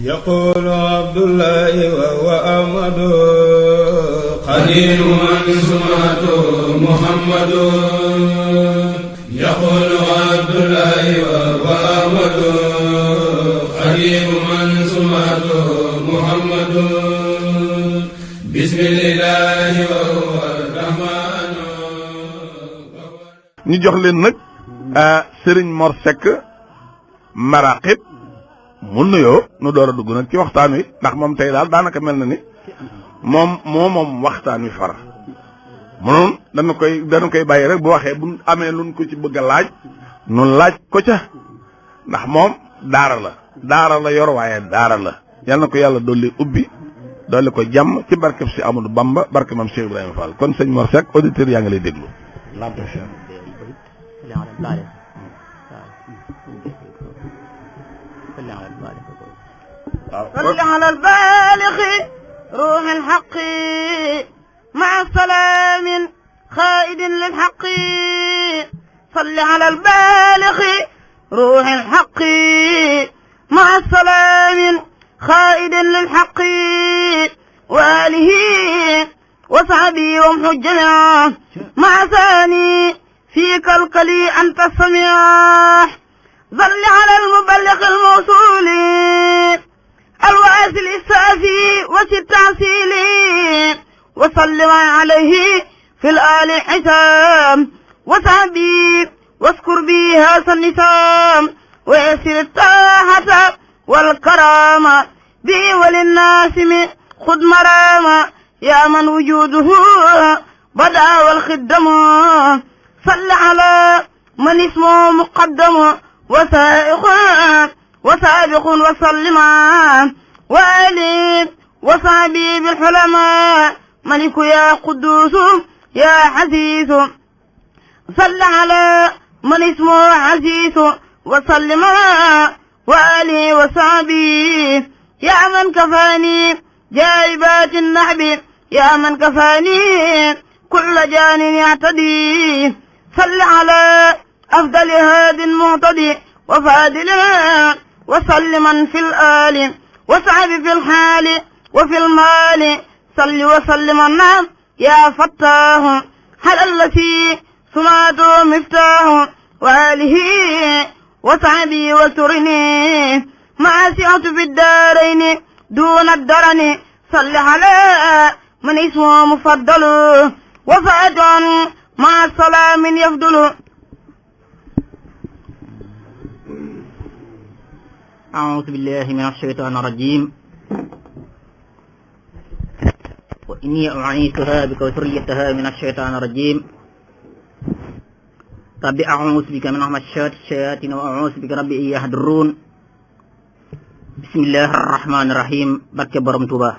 يقول عبد الله وهو أحمد خليل من سمعته محمد يقول عبد الله وهو أحمد خليل من سمعته محمد بسم الله وهو الرحمن. ñu jox leen nag Serigne Mor Seck Maraqib mu nuyoo nu door a dugg nag ci waxtaan wi ndax moom tey daal daanaka mel na ni moom waxtaan wi far munoon dana koy bàyyi rek bu waxee bu amee luñ ko ci bëgg a laaj nu laaj ko ca ndax moom daara la yor waaye daara la yal na ko yàlla dolli ubbi dolli ko jàmm ci barkeb si Amadou Bamba barke mam Cheikh Ibrahima Fall kon sëñ Mor Seck auditeur yaa ngi lay déglu. صل على البالغ روح الحق مع سلام خائد للحق صل على البالغ روح الحق مع سلام خائد للحق وآله وصحبه ومحجنا مع ثاني فيك القلي أنت السميع صل على المبلغ الموصول الواصل السافي والتعسيل وسلم عليه في الآل حسام وصحبه واذكر به هذا النسام ويسر الطاعة والكرامة به وللناس خذ مرامة يا من وجوده بدا والخدم صل على من اسمه مقدم وسابق وسلم وآله وصحبه بالحلماء ملك يا قدوس يا حسيس صل على من اسمه عزيز وسلم وآله وصحبه يا من كفاني جائبات النحب يا من كفاني كل جان يعتدي صل على أفضل هاد المعتدي وفاضل وسلما في الآل وصعب في الحال وفي المال صل وسلم النعم يا فتاه هل التي سماته مفتاح وآله وصعبي وترني مع سعة في الدارين دون الدرن صل على من اسمه مفضل وفاة مع السلام يفضل. أعوذ بالله من الشيطان الرجيم وإني أعيذها بك وذريتها من الشيطان الرجيم رب أعوذ بك من همزات الشياطين وأعوذ بك رب أن يحضرون بسم الله الرحمن الرحيم بركة برم توبا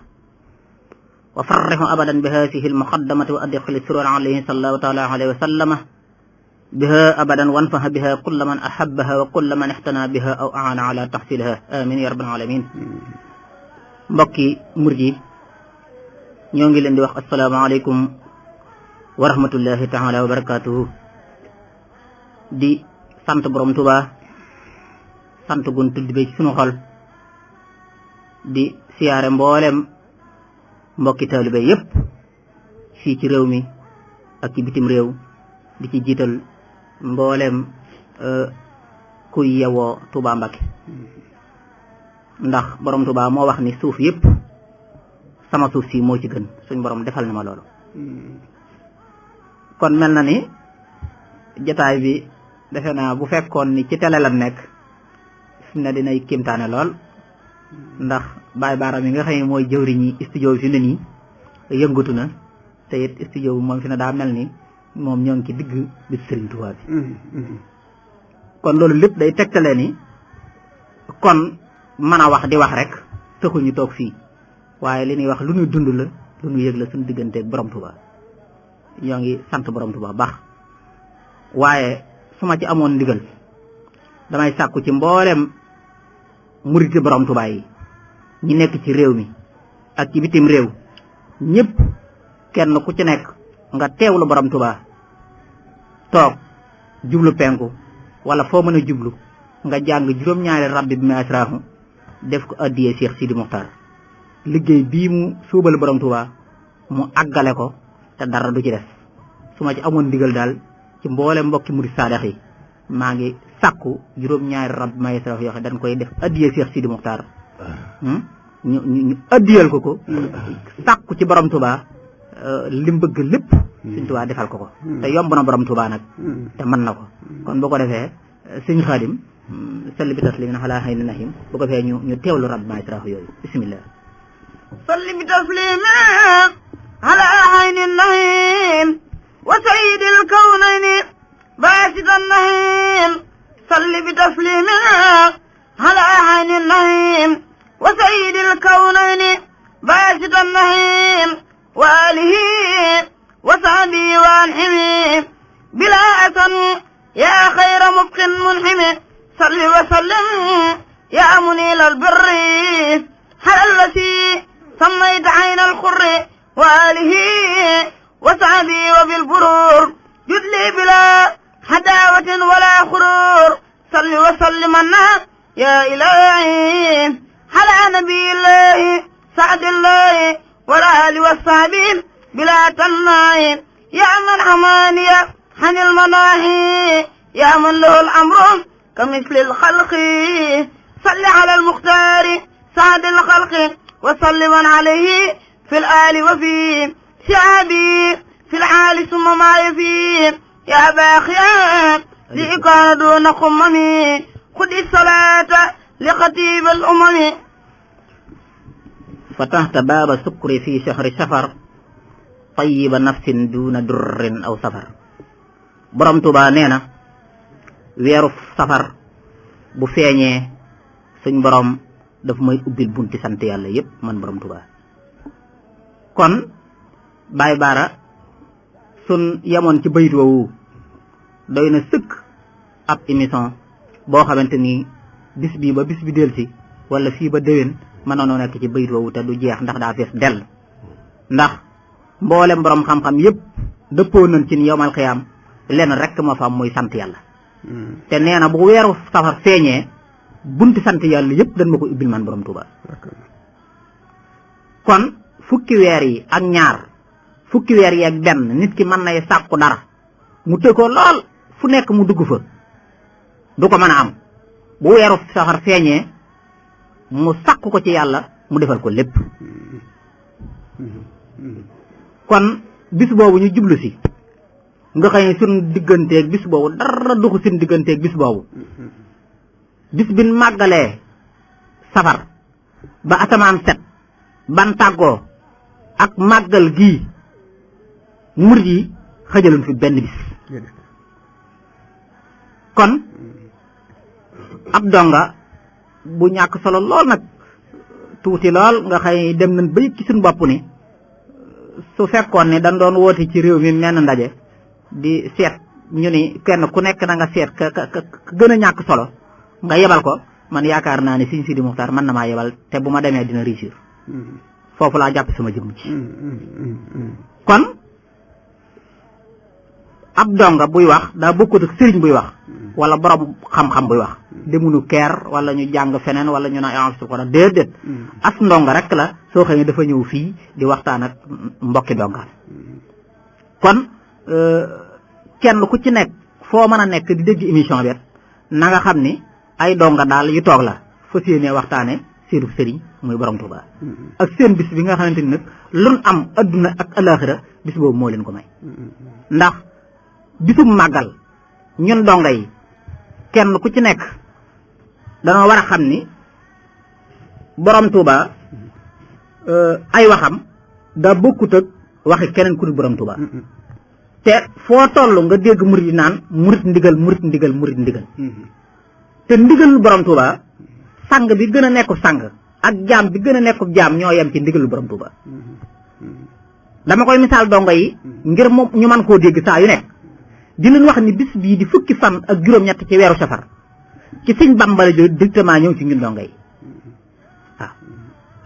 وفرح أبدا بهذه المقدمة وأدخل السرور عليه صلى الله تعالى عليه وسلم بها أبدا وانفه بها كل من أحبها وكل من احتنى بها أو أعان على تحصيلها آمين يا رب العالمين. mbokki murid yi ñoo ngi leen di wax asalaamaaleykum wa rahmatullahi taala wa barakatuhu di sant borom Tuuba sant gun tudd bi ci sunu xol di siyaare mboolem mbokki taalibe yépp fii ci réew mi ak ci bitim réew di ci jiital mboolem kuy yewoo Touba Mbacké ndax borom Touba moo wax ni suuf yëpp sama suuf si moo ci gën suñ borom defal na ma loolu kon mel na ni jataay bi defe naa bu fekkoon ni ci télé la nekk fi ne dinay kéemtaane lool ndax Baye Baara mi nga xam ne mooy jëwriñi studio bi fi ne nii yëngatu na te it studio bi moom fi ne daa mel ni moom ñoo ngi ci digg bi Serigne Touba bi kon loolu lépp day tegtale ni kon mën a wax di wax rek taxuñu toog fii waaye li ñuy wax lu ñuy dund la lu ñuy yëg la suñu digganteeg borom Touba ñoo ngi sant borom Touba baax waaye su ma ci amoon ndigal damay sàkku ci mboolem muriti borom Touba yi ñi nekk ci réew mi ak ci bitim réew ñëpp kenn ku ci nekk nga teewlu borom Touba toog jublu penku wala foo mën a jublu nga jàng juróom-ñaari rabbi bi ma asraahu def ko addiyee Cheikh Sidi Muxtaar liggéey bii mu suubal borom Touba mu àggale ko te dara du ci def su ma ci amoon ndigal daal ci mboole mbokki murid saadax yi maa ngi sàkku juróom-ñaari rab may saraf yoo xam dañ koy def addiyee Cheikh Sidi Muxtaar ñu addiyal ko sàkku ci borom Touba li mu bëgg lépp Sëñ Touba defal ko te yomb na borom Touba nag te mën na ko kon bu ko defee Sëñ Xaadim salli bi taslimin ala hayni nahim bu ko fee ñu teewlu rab may saraf yooyu bismillah salli bi taslimin ala hayni nahim wa sayyidil kawnayni baasitan nahim salli bi taslimin ala hayni nahim wa sayyidil kawnayni baasitan nahim wa alihi wa sahbihi wa anhimi bila asan ya khayra mubqin munhimi salli wa sallim ya munil albirri ala allati sammayta ayna alqurri wa alihi wa sahbihi wa bilburur judli bila hadawatin wala khurur salli wa sallimanna ya ilahi ala nabiyillahi sa'dillahi wala ali wa sahbihi bila tannahi ya man hamaniya hanil manahi ya man lahu al-amru كمثل الخلق صل على المختار سعد الخلق وسلم عليه في الآل وفي شعبي في العال ثم ما يفي يا باخيا لإكان دون خممي خذ الصلاة لخطيب الأمم فتحت باب السكر في شهر سفر طيب نفس دون در أو سفر برم Touba nee na weeru safar bu feeñee suñ borom daf may ubbil bunti sant yàlla yépp man borom Touba kon Baye Bara sun yemoon ci bayit woowu doy na sëkk ab émission boo xamante ni bis bii ba bis bi del si wala fii ba déwén mënoonoo nekk ci bayit woowu te du jeex ndax daa fees dell ndax mboolem borom xam-xam yépp dëppoo nañ ci ni yowmal xiyaam lenn rek moo fa am muy sant yàlla te nee na bu weeru safar feeñee bunti sant yàlla yëpp dañ ma ko ubbil man borom Touba kon fukki weer yi ak ñaar fukki weer yi ak benn nit ki mën nay sàkku dara mu tëkkoo lool fu nekk mu dugg fa du ko mën a am bu weeru safar feeñee mu sàkku ko ci yàlla mu defal ko lépp kon bis boobu ñu jublu si nga xëy ne suñ digganteeg bis boobu dara duxu suñ digganteeg bis boobu bis bin màggalee safar ba asamaan set ban tàggoo ak màggal gii murid yi xëjaloon fi benn bis kon ab donga bu ñàkk solo lool nag tuuti lool nga xëy dem nañ ba ci suñ bopp ni su fekkoon ne dañ doon woote ci réew mi menn ndaje di seet ñu ni kenn ku nekk na nga seet ka gën a ñàkk solo nga yebal ko man yaakaar naa ne Sëñ Sidi Muxtaar mën na maa yebal te bu ma demee dina réussir foofu laa jàpp sama jëmm ci kon ab donga buy wax daa bokkut ak sëriñ buy wax wala borom xam-xam buy wax demunu keer wala ñu jàng feneen wala ñu naan su ko déedéet as ndonga rek la soo xëy dafa ñëw fii di waxtaan ak mbokki dongaan kon kenn ku ci nekk foo mën a nekk di dégg émission bi na nga xam ni ay donga daal yu toog la fas yéenee waxtaane seenu sëriñ muy borom Touba ak seen bis bi nga xamante ni nag luñ am adduna ak alaxira bis boobu moo leen ko may ndax bisum màggal ñun donga yi kenn ku ci nekk danoo war a xam ni borom Touba ay waxam daa bokkut ak waxi keneen ku dul borom Touba te foo toll nga dégg murid yi naan murid ndigal murid ndigal murid ndigal te ndigalul borom Touba sang bi gën a nekk sang ak jaam bi gën a nekk jaam ñoo yem ci ndigalul borom Touba dama koy misaal dongo yi ngir moom ñu mën koo dégg saa yu nekk di leen wax ni bis bii di fukki fan ak juróom-ñett ci weeru safar ci Sëñ Bamba la jóge directement ñëw ci ñun dongo yi waaw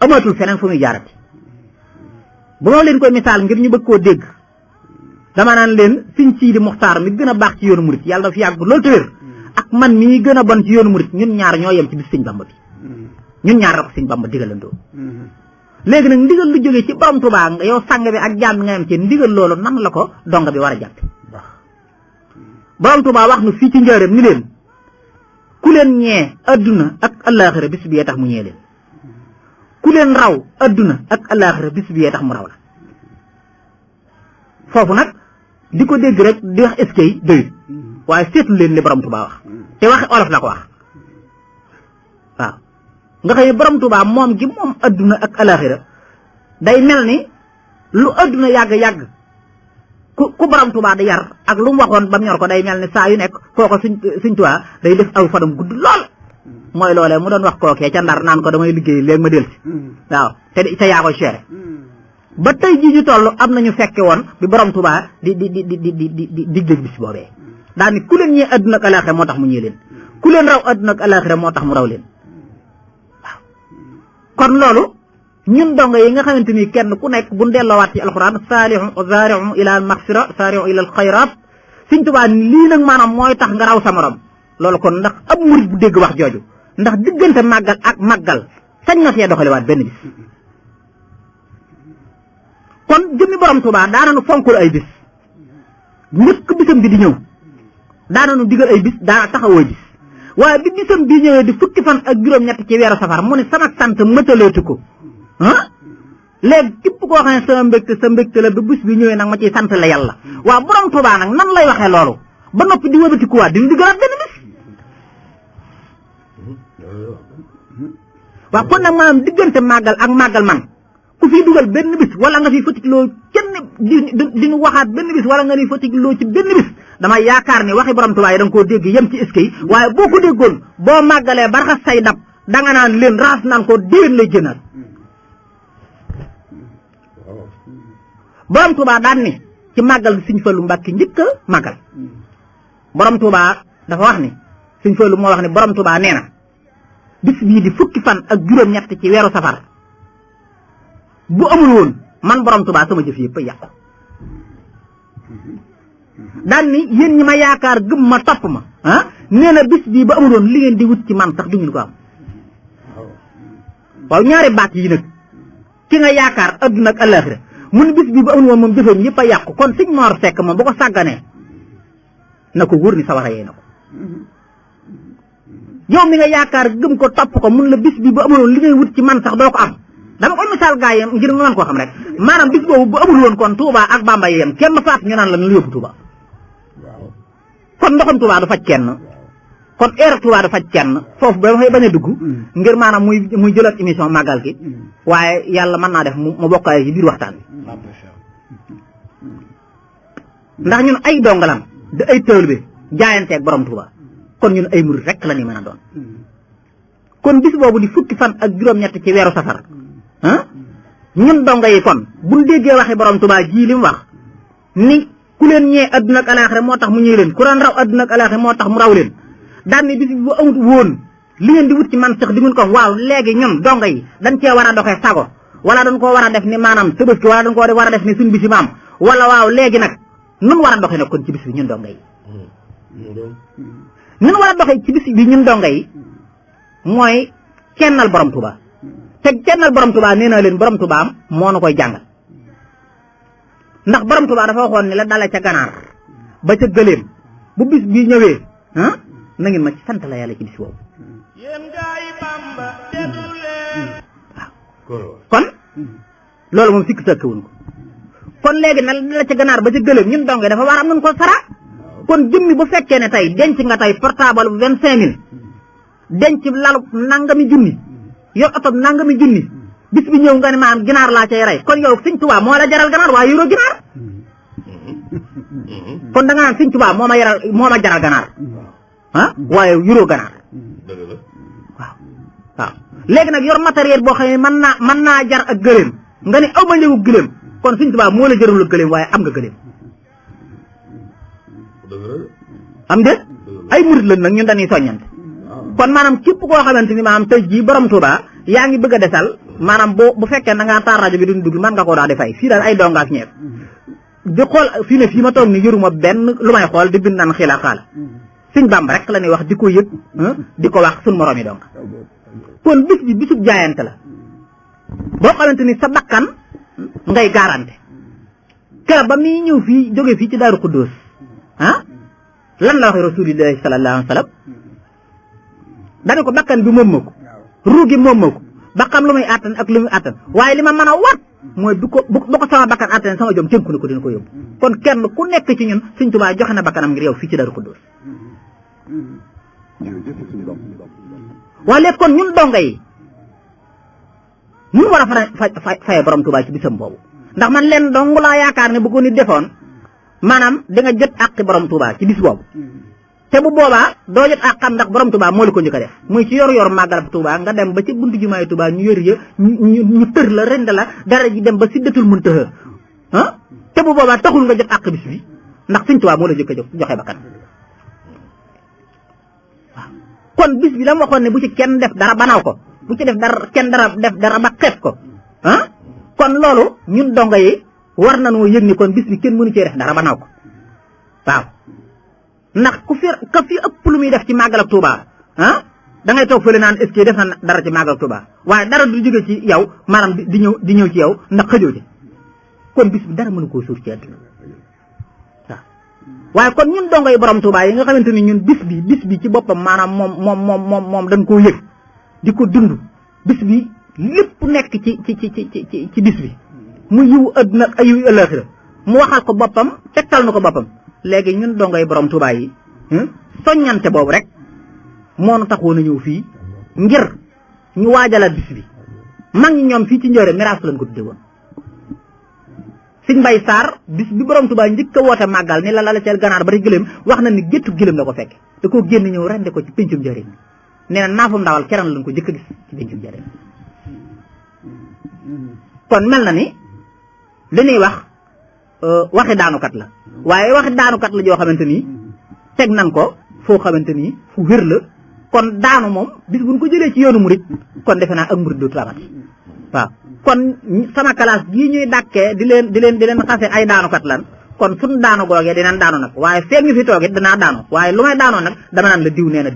amatul feneen fu muy jaarati bu ma leen koy misaal ngir ñu bëgg koo dégg dama naan leen Sëñ Sidi Muxtaar mi gën a baax ci yoonu murit yàlla na fi yàgg loolu te wér ak man mii gën a bon ci yoonu murit ñun ñaar ñoo yem ci bis Sëñ Bamba bi ñun ñaar la ko Sëñ Bamba digalandoo léegi nag ndigal lu jógee ci borom Tuubaa nga yow sang bi ak jaam bi nga yem ci ndigal loolu nan la ko donga bi war a jàpp borom Tuubaa wax nu fii ci njëreem ni leen ku leen ñee adduna ak allaaxira bis bi yee tax mu ñee leen ku leen raw adduna ak allaaxira bis bi yee tax mu raw la foofu nag di ko dégg rek di wax eskay doyut waaye seetlu leen li borom Tuubaa wax te waxi olof la ko wax waaw nga xëy borom Tuubaa moom gi moom adduna ak allaaxira day mel ni lu adduna yàgg-yàgg ku borom Tuubaa di yar ak lu mu waxoon ba mu ñor ko day mel ni saa yu nekk kooko suñ Tuubaa day def aw fanam gudd lool mooy loolee mu doon wax kookee ca Ndar naan ko damay liggéey léegi ma del si waaw te yaa koy seere ba tey jii ñu toll am nañu fekke woon bi borom Tuubaa di digle bis boobee daal ni ku leen ñee adduna ak alaaxira moo tax mu ñee leen ku leen raw adduna ak alaaxira moo tax mu raw leen waaw kon loolu ñun donga yi nga xamante ni kenn ku nekk bu delloowaat ci alxuraan saari'u ila al maxfira saari'u ila al xayraat Sëñ Tuubaa lii nag maanaam mooy tax nga raw sa morom loolu kon ndax ab murit bu dégg wax jooju ndax diggante màggal ak màggal sañ na fee doxaliwaat benn bis kon jëmmi borom Tuubaa daananu fonkul ay bis njëkk bisam bi di ñëw daananu digal ay bis daana taxawoo bis waaye bi bisam bi ñëwee di fukki fan ak juróom-ñett ci weeru safar mu ne sama sant mëtaleetu ko léegi képp koo xam ne sama mbégte sa mbégte la ba bis bi ñëwee nag ma ciy sant la yàlla waaw borom Tuubaa nag nan lay waxee loolu ba noppi di wëbati kuwaat di digalaat benn bis waaw kon nag maanaam diggante màggal ak màggal man ku fi dugal benn bis wala nga fi fatigloo kenn di nu waxaat benn bis wala nga ni fatigloo ci benn bis dama yaakaar ni waxi borom Tuubaa yi da nga koo dégg yem ci eskay waaye boo ko déggoon boo màggalee ba raxas say dab danga naan leen raas naan ko déwén lay jënaat borom Tuubaa daan ni ci màggal gi Sëñ Fallu Mbàkke njëkk a màggal borom Tuubaa dafa wax ni Sëñ Fallu moo wax ni borom Tuubaa nee na bis bii di fukki fan ak juróom-ñett ci weeru safar bu amul woon man borom Tuubaa sama jëf yëpp a yàqu daan ni yéen ñi ma yaakaar gëm ma topp ma nee na bis bii ba amul woon li ngeen di wut ci man sax du ngeen ko am waaw ñaari baat yi nag ki nga yaakaar adduna ak àllaaxira mu ne bis bii ba amul woon moom jëfam yëpp a yàqu kon Sëñ Mor Seck moom bu ko sàgganee na ko wóor ni sawara yee na ko yow mi nga yaakaar gëm ko topp ko mun la bis bi bu amul woon li ngay wut ci man sax doo ko am dama ko misaal gaa yi ngir nga mën koo xam rek maanaam bis boobu bu amul woon kon Touba ak Bamba yem kenn faat ñu naan la ñu yóbbu Touba kon ndoxam Touba du faj kenn kon air Touba du faj kenn foofu ba fay bañ a dugg ngir maanaam muy jëlaat émission màggal gi waaye yàlla mën naa def mu bokkaay ci biir waxtaan bi ndax ñun ay dongalan da ay tëwal bi jaayanteeg borom Touba kon ñun ay murid rek la ni mën a doon kon bis boobu di fukki fan ak juróom-ñett ci weeru safar ñun donga yi kon buñ déggee waxi borom Tuubaa ji li mu wax ni ku leen ñee adduna ak alaaxira moo tax mu ñëw leen ku leen raw adduna ak alaaxira moo tax mu raw leen daan ni bis bi bu amut woon li ngeen di wut ci man sax di ngeen ko waaw léegi ñun donga yi dañ cee war a doxee sago wala dañ koo war a def ni maanaam Tabaski wala dañ koo war a def ni suñ bisi maam wala waaw léegi nag nun war a doxee nag kon ci bis bi ñun donga yi ñun war a doxee ci bis bi ñun donga yi mooy kennal borom Tuubaa te kennal borom Tuubaa nee naa leen borom Tuubaa moo na koy jàngal ndax borom Tuubaa dafa waxoon ni la dala ca ganaar ba ca gëléem bu bis bi ñëwee na ngeen ma ci sant la yàlla ci bis boobu waaw kon loolu moom sikk sàkkawuñ ko kon léegi na dala ca ganaar ba ca gëléem ñun donga dafa war am nun ko sara kon jëmmi bu fekkee ne tey denc nga tey portable bu 25 000 denc lalu nangami junni yor oto nangami junni bis bi ñëw nga ne maanaam ginaar laa cay rey kon yow Sëñ Tuubaa moo la jaral ganaar waaye yoroo ginaar kon da nga naan Sëñ Tuubaa moo ma jaral ganaar waaye yoroo ganaar waaw waaw léegi nag yor matériel boo xam ne mën naa jar ak gëléem nga ne aw ma njëgu gëléem kon Sëñ Tuubaa moo la jarul gëléem waaye am nga gëléem am de ay murit lañ nag ñun dañuy soññante kon maanaam képp koo xamante ni maanaam tey jii borom Touba yaa ngi bëgg a desal maanaam bu fekkee da ngaa taal rajo bi duñ dugg mën nga koo daal di fay fii daal ay dongaak ñeef di xool fii ne fii ma toog ni yoruma benn lu may xool di bind naan xiila xaala Sëñ Bamba rek la ñuy wax di ko yëg di ko wax suñ moroom yi donc kon bis bi bisub jaayante la boo xamante ni sa bakkan ngay garanté keroog ba muy ñëw fii jóge fii ci Daaru Xuddoos lan la waxee rasulillahi sallallahu alayhi wa sallam dane ko bakkan bi moom ma ko ruu gi moom ma ko ba xam lu muy àttan ak lu muy àttan waaye li ma mën a wat mooy bu ko sama bakkan àttan sama jom tënku na ko dina ko yóbbu kon kenn ku nekk ci ñun Sëñ Tuubaa joxe na bakkanam ngir yow fii ci Daaru Xuddoos waaye léegi kon ñun donga yi ñun war a faye borom Tuubaa ci bisam boobu ndax man leen dong laa yaakaar ne bu ko nit defoon maanaam da nga jot àqi borom Tuubaa ci bis boobu te bu boobaa doo jot àqam ndax borom Tuubaa moo la ko njëkk a def muy ci yor màggalab Tuubaa nga dem ba ci buntu jumaay Tuubaa ñu yor ya ñu tër la rend la dara ji dem ba Sidratul Muntaha te bu boobaa taxul nga jot àq bis bi ndax Sëñ Tuubaa moo la njëkk a joxe bakkan waaw kon bis bi dama waxoon ne bu ci kenn def dara banaw ko bu ci def dara ba xeeb ko kon loolu ñun donga yi war nañoo yëg ni kon bis bi kenn mënu cee def dara banaw ko waaw ndax ka fi ëpp lu muy def ci màggal ak Tuubaa da ngay toog fële naan est-ce que def na dara ci màggal ak Tuubaa waaye dara du jóge ci yow maanaam di ñëw ci yow ndax xëjoo ci kon bis bi dara mënu koo suur ci àdduna waaw waaye kon ñun dongo yi borom Tuubaa yi nga xamante ni ñun bis bi ci boppam maanaam moom dañ koo yëg di ko dund bis bi lépp nekk ci bis bi mu yiw àdduna ak ayu ëllëxira mu waxal ko boppam tegtal na ko boppam léegi ñun dongo yi borom Tuubaa yi soññante boobu rek moo nu taxoon a ñëw fii ngir ñu waajalaat bis bi mag ñi ñoom fii ci Njaaréem miraas lañ ko tudde woon Sëñ Mbay Saar bis bi borom Tuubaa njëkk a woote màggal ni la ceel ganaar ba di gëléem wax na ni géttu gëléem la ko fekke da koo génn ñëw rende ko ci péncum Njaaréem nee na naafum ndawal keran lañ ko jëkk a gis ci péncum Njaaréem kon mel na ni li ñuy wax waxi daanukat la waaye waxi daanukat la joo xamante ni teg nan ko foo xamante ni fu wér la kon daanu moom bis buñ ko jëlee ci yoonu murit kon defe naa ak murit dootu amati waaw kon sama classe gii ñuy dàkkee di leen xase ay daanukat lan kon suñ daanu googee dinañ daanu nag waaye feeg ñu fi toogit dinaa daanu waaye lu may daanoo nag dama naan la diw nee na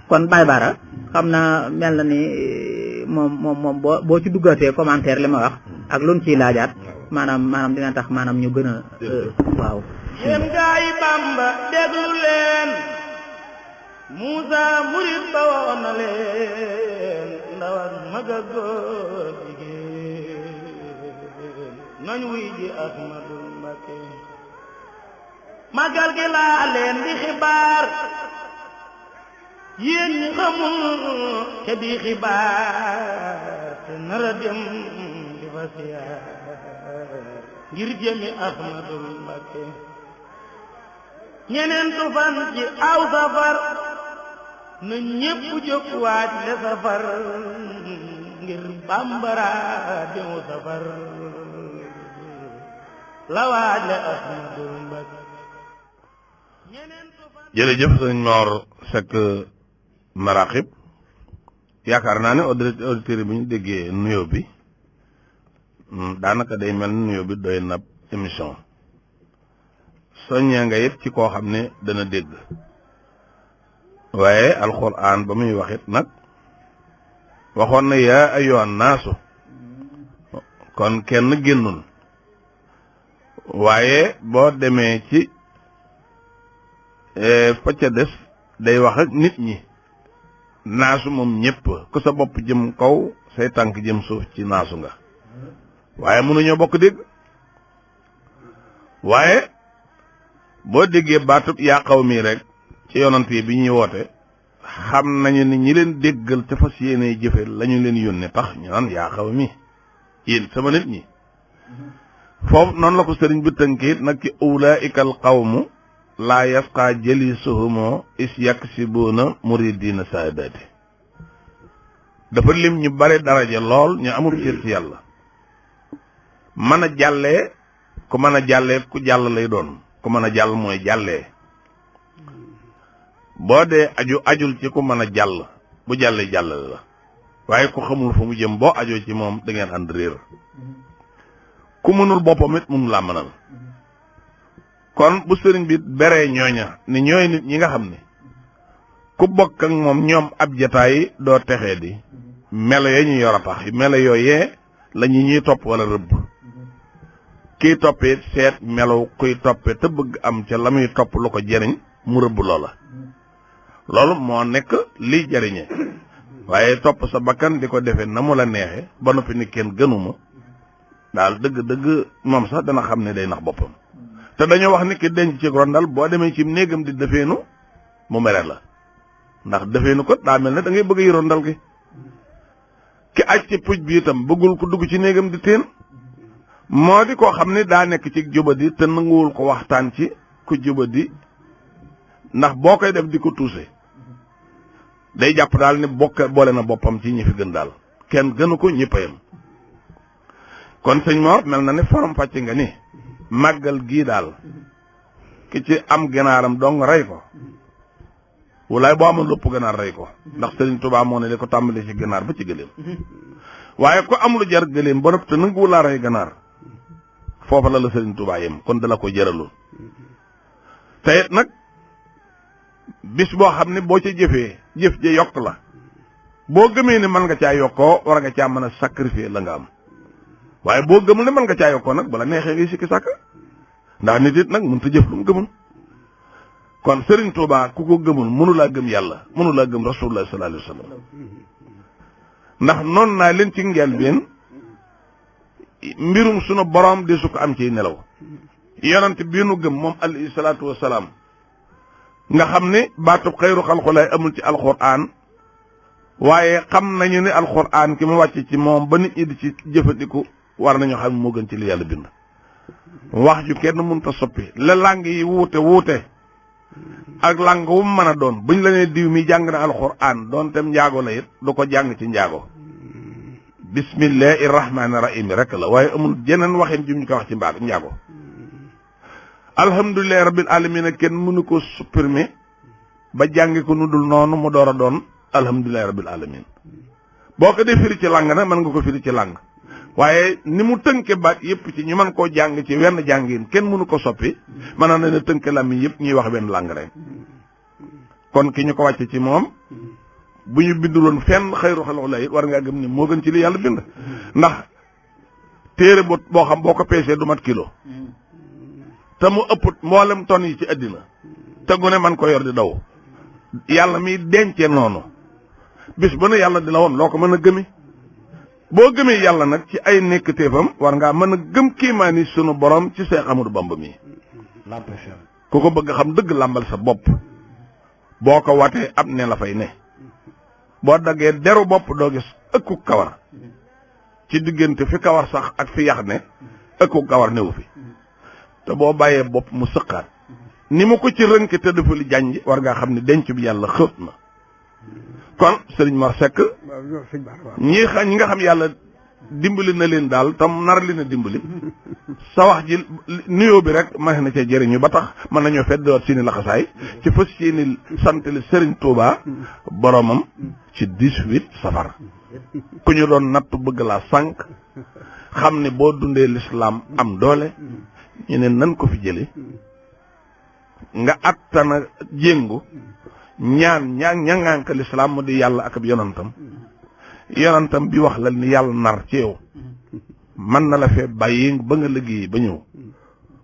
kon Baye Bara xam na mel na ni moom boo ci duggatee commentaire li ma wax ak luñ ciy laajaat maanaam dina tax maanaam ñu gën a waaw yéen gaa yi Bamba déglu leen Muusa murit ba woon na leen ndaw ak mag ak góor jigéen nañ wuy ji Ahmadu Mbakke magal gi laa leen di xibaar yéen ñi xamul te di xibaar te nara dem di fa siyaar ngir jëmi Ahmadul Mbakke ñeneentu fan ci aw safar na ñépp jóg waaj le safar ngir bambara dew safar la waaj le Ahmadul Mbakke jërëjëf sëñ Mor Seck Maraqib yaakaar naa ne auditeurs bi ñu déggee nuyoo bi daanaka day mel ni nuyoo bi doy na émission soññee nga it ci koo xam ne dana dégg waaye alxuraan ba muy wax it nag waxoon na yaa ayyuhan naasu kon kenn génnul waaye boo demee ci fa ca des day wax ak nit ñi naasu moom ñëpp ku sa bopp jëm kaw say tànk jëm suuf ci naasu nga waaye mënuñoo bokk dégg waaye boo déggee baatub yaa xaw mi rek ci yonant yi bi ñuy woote xam nañu ni ñi leen déggal te fas yéene jëfe lañu leen yónnee tax ñu naan yaa xaw mi yéen sama nit ñi foofu noonu la ko sëriñ bi tënkee nag ci ulaa'ikal qawmu laa yasqaa jalisuhumoo is yaksibuuna muridiina saadaati dafa lim ñu bare daraja lool ñu amul cër ci yàlla mën a jàllee ku mën a jàllee ku jàll lay doon ku mën a jàll mooy jàllee boo dee ajul ci ku mën a jàll bu jàllee jàllale la waaye ku xamul fu mu jëm boo ajoo ci moom da ngeen ànd réer ku mënul boppam it mënu laa mënal kon bu sëriñ bi beree ñooña ni ñooy nit ñi nga xam ne ku bokk ak moom ñoom ab jataay doo texee di melo ya ñu yor a tax melo yooyee la ñuy topp wala rëbb kiy toppee seet melo kuy toppee te bëgg am ca la muy topp lu ko jëriñ mu rëbb loola loolu moo nekk liy jëriñe waaye topp sa bakkan di ko defee na mu la neexe ba noppi ni kenn gënuma daal dëgg moom sax dana xam ne day nax boppam te dañoo wax ni ki denc ci rondal boo demee ci néegam di defeenu mu mere la ndax defeenu ko daa mel ne da ngay bëgg yi rondal gi ki aj ci puj bi itam bëggul ko dugg ci néegam di teen moo di koo xam ne daa nekk ci jubadi te nanguwul ko waxtaan ci ku jubadi ndax boo koy def di ko tuuse day jàpp daal ni boole na boppam ci ñi fi gën daal kenn gënu ko ñëppayam kon sëñ Mor mel na ne forom fàcc nga ni màggal gii daal ki ci am ganaaram dong rey ko walaay boo amul lépp ganaar rey ko ndax Sëriñ Tuubaa moo ne li ko tàmbali ci ganaar ba ci gëléem waaye ko am lu jar gëléem ba noppi te nanguwul laa rey ganaar foofa la Sëriñ Tuubaa yem kon dala ko jëralul te it nag bis boo xam ne boo ca jëfee jëf ja yokk la boo gëmee ne mën nga caa yokkoo war nga caa mën a sacrifier la nga am waaye boo gëmul ne mën nga caa yokkoo nag bala neexee ngay sikki sàkk ndax nit it nag mënut a jëf lu mu gëmul kon Serigne Touba ku ko gëmul mënulaa gëm yàlla mënulaa gëm rasulullah sallallahu alayhi wa sallam ndax noonu naa leen ci njëlbéen mbirum sunu borom di su ko am ciy nelaw yonent bii nu gëm moom alayhi salaatu wa salaam nga xam ne baatub xayru xalqulaay amul ci alxuraan waaye xam nañu ne alxuraan ki mu wàcc ci moom ba nit ñi di ci jëfandiku war nañu xam moo gën ci li yàlla bind wax ju kenn mënut a soppi la làng yi wuute ak làng wu mu mën a doon buñ la nee diw mi jàng na alxuraan doon tem njaago la it du ko jàng ci njaago bismillahi rahmaani rahim rek la waaye amul jeneen waxin jum ñu ko wax ci njaago alhamdulillahi rabbil alamin kenn mënu ko supprimer ba jàngi ko nu dul noonu mu door a doon alhamdulillahi rabbil alamin boo ko dee firi ci làng nag mën nga ko firi ci làng waaye ni mu tënke baat yëpp ci ñu mën koo jàng ci wenn jàngin kenn mënu ko soppi mën na ne tënke làmmiñ yëpp ñuy wax benn làng rek kon ki ñu ko wàcce ci moom bu ñu binduloon fenn xayru xalqulaay it war ngaa gëm ni moo gën ci li yàlla bind ndax téere boo xam boo ko peesee du mat kilo te mu ëpp mboolem ton yi ci àddina te gune man ko yor di daw yàlla mi dencee noonu bis ba ne yàlla di la woon loo ko mën a gëmi boo gëmee yàlla nag ci ay nekkteefam war ngaa mën a gëm kiimaani sunu borom ci Seex Ahmadu Bamba mi ku ko bëgg xam dëgg làmbal sa bopp boo ko watee ab ne la fay ne boo daggee deru bopp doo gis ëkku kawar ci diggante fi kawar sax ak fi yax ne ëkku kawar newu fi te boo bàyyee bopp mu sëqaat ni mu ko ci rënk te dafa li jànj war ngaa xam ne denc bi yàlla xóot na kon sëriñ Mor Seck ñi nga xam yàlla dimbali na leen daal tam nar li na dimbali sa wax ji nuyoo bi rek mën na cee jëriñu ba tax mën nañoo feddoot seeni laxasaay ci fas seeni santali sëriñ Touba boromam ci 18 safar ku ñu doon natt bëgg laa sànq xam ne boo dundee lislaam am doole ñu ne nan ko fi jële nga attana jéngu ñaŋànk lislaam mu di yàlla ak ab yonantam bi wax la ni yàlla nar ci yow mën na la fee bàyyi ba nga liggéey ba ñëw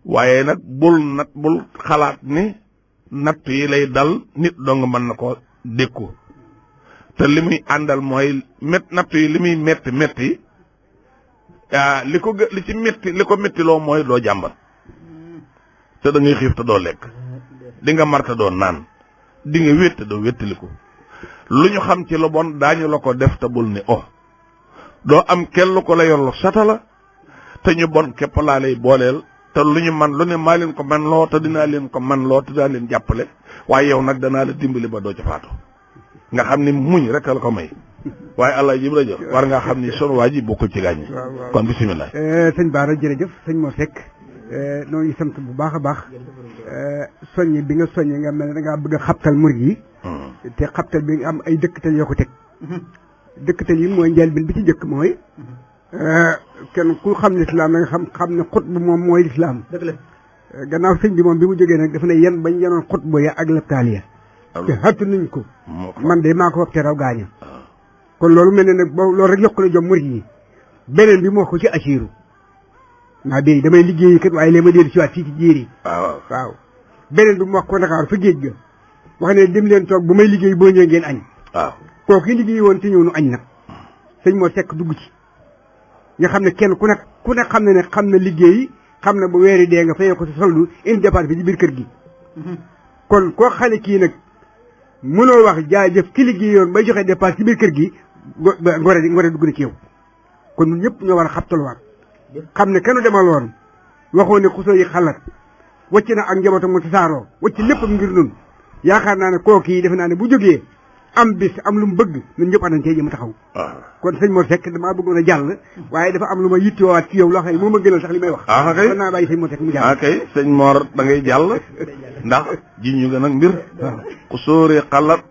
waaye nag bul xalaat ni natt yi lay dal nit dong mën na ko dékku te li muy àndal mooy natt yi li muy metti li ko mettiloo mooy doo jàmbat te da ngay xiif te doo lekk di nga mar te doo naan di nga wét te doo wéttaliku lu ñu xam ci lu bon daañu la ko def te bul ni doo am kenn ko la yor satala te ñu bon képp laa lay booleel te lu ñu man lu ne maa leen ko man loo te dinaa leen ko man loo te dinaa leen jàppale waaye yow nag danaa la dimbali ba doo ca faatu nga xam ni muñ rek la ko may waaye allah ji rajo war nga xam ni sunu waa ji bokkul ci gaañ kon bisimilah. sëñ Bara jërëjëf sëñ Mor Seck noo ngi sant bu baax a baax soññi bi nga soññi nga mel ne da ngaa bëgg a xabtal murid yi te xabtal bi nga am ay dëkkatal yoo ko teg dëkkatal yi mooy njëlbeen bi ci njëkk mooy kenn ku xam lislaam da nga xam ne xutba moom mooy lislaam gannaaw sëñ bi moom bi mu jógee nag dafa ne yen bañ yenoon xutba ya ak leptaal ya te xattu nañ ko man de maa ko wax te raw gaaña kon loolu mel ne nag loolu rek yokk na jom murid yi beneen bi moo ko ci asiiru naa béy damay liggéeyi kat waaye léegi ma dellu si waat fii ci jéeri waaw beneen bi mu wax ko Ndakaaru fa géej ga wax ne dem leen toog bu may liggéey boo ñëwee ngeen añ waaw kooku ki liggéey woon te ñëw nu añ nag sëñ moo sekk dugg ci nga xam ne kenn ku nekk xam ne xam na liggéey xam na bu weeri dee nga fayee ko sa soldu indi dépense bi ci biir kër gi kon koo xale kii nag mënoo wax jaajëf ki liggéeyoon bay joxe dépense ci biir kër gi ngore dugg na ci yow kon ñun ñëpp ñoo war a xabtaluwaat xam ne kenn demaloon waxoo ne xusoo yi xalat wacc na ak njabootam mu tasaaroo wacc léppam ngir nun yaakaar naa ne kooku yi defe naa ne bu jógee am bis am lu mu bëgg ñun ñëpp àndañ cee jëm taxaw kon sëñ Mor Seck damaa bëggoon a jàll waaye dafa am lu ma yittewoowaat ci yow loo xam ne moo ma gënal sax li may wax kay mën naa bàyyi sëñ Mor Seck mu jàll kay sëñ Mor da ngay jàll ndax ji ñu gën ak mbir ku sóoree xalat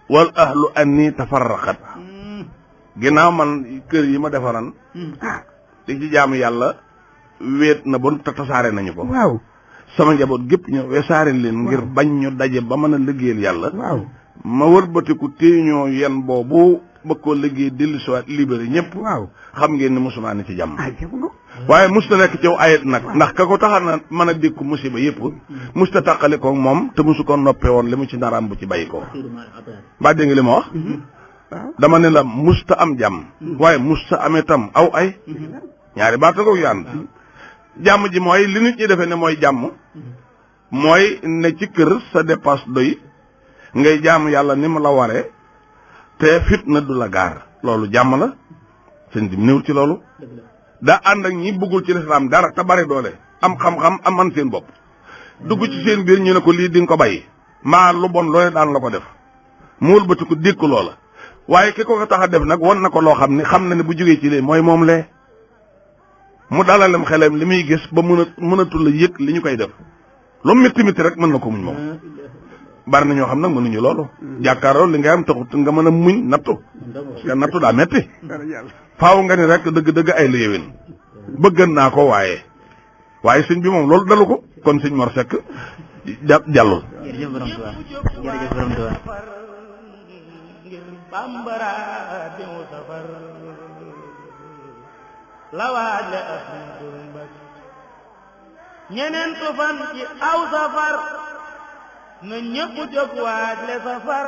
wal ahlu anni tafarraqat ginnaaw man kër yi ma defaran di ci jaamu yàlla wéet na bon te tasaare nañu ko waaw sama njaboot gépp ñu wesaare leen ngir bañ ñu daje ba mën a liggéeyal yàlla waaw ma wëlbatiku téeñoo yen boobu bëgg koo liggéey dellu siwaat libéré ñëpp waaw xam ngeen ne mosumaa ne ci jàmm waaye musta nekk ci ayet nag ndax ka ko taxa na mën a dékku musiba yëpp musta tàqale ko moom te musu ko noppee woon li mu ci naraam bu ci bàyyi ko mbaa dégg nga li ma wax dama ne la musta am jàmm waaye musta amee tam aw ay ñaari baata ko yu ànd jàmm ji mooy li nit ñi defee ne mooy jàmm mooy ne ci kër sa dépasse doy ngay jaamu yàlla ni mu la waree te fitna du la gaar loolu jàmm la sëñ bi néew ci loolu daa ànd ak ñi bëggul ci lislaam dara te bari doole am xam-xam am man seen bopp dugg ci seen biir ñu ne ko lii di nga ko bàyyi maa lu bon loole daan la ko def mu wëlbati ko dékk loola waaye ki ko tax a def nag won na ko loo xam ni xam na ne bu jógee ci lee mooy moom lee mu dalalem xelem li muy gis ba mënatul la yëg li ñu koy def lu métti métti rek mën na ko muñ moom bari na ñoo xam nag mënuñu loolu jàkkaaroo li nga am taxut nga mën a muñ nattu parce que nattu daa métti faaw nga ni rek dëgg-dëgg ay la yéwén bëggan naa ko waaye sëñ bi moom loolu dalu ko kon sëñ Mor Seck jàllul jërëjëf borom Tuubaa jërëjëf borom Tuubaa ngir bambara bi mu safar la waale Ahmadul Mbacke ñeneentu fan ci aw safar na ñëpp jóg waale safar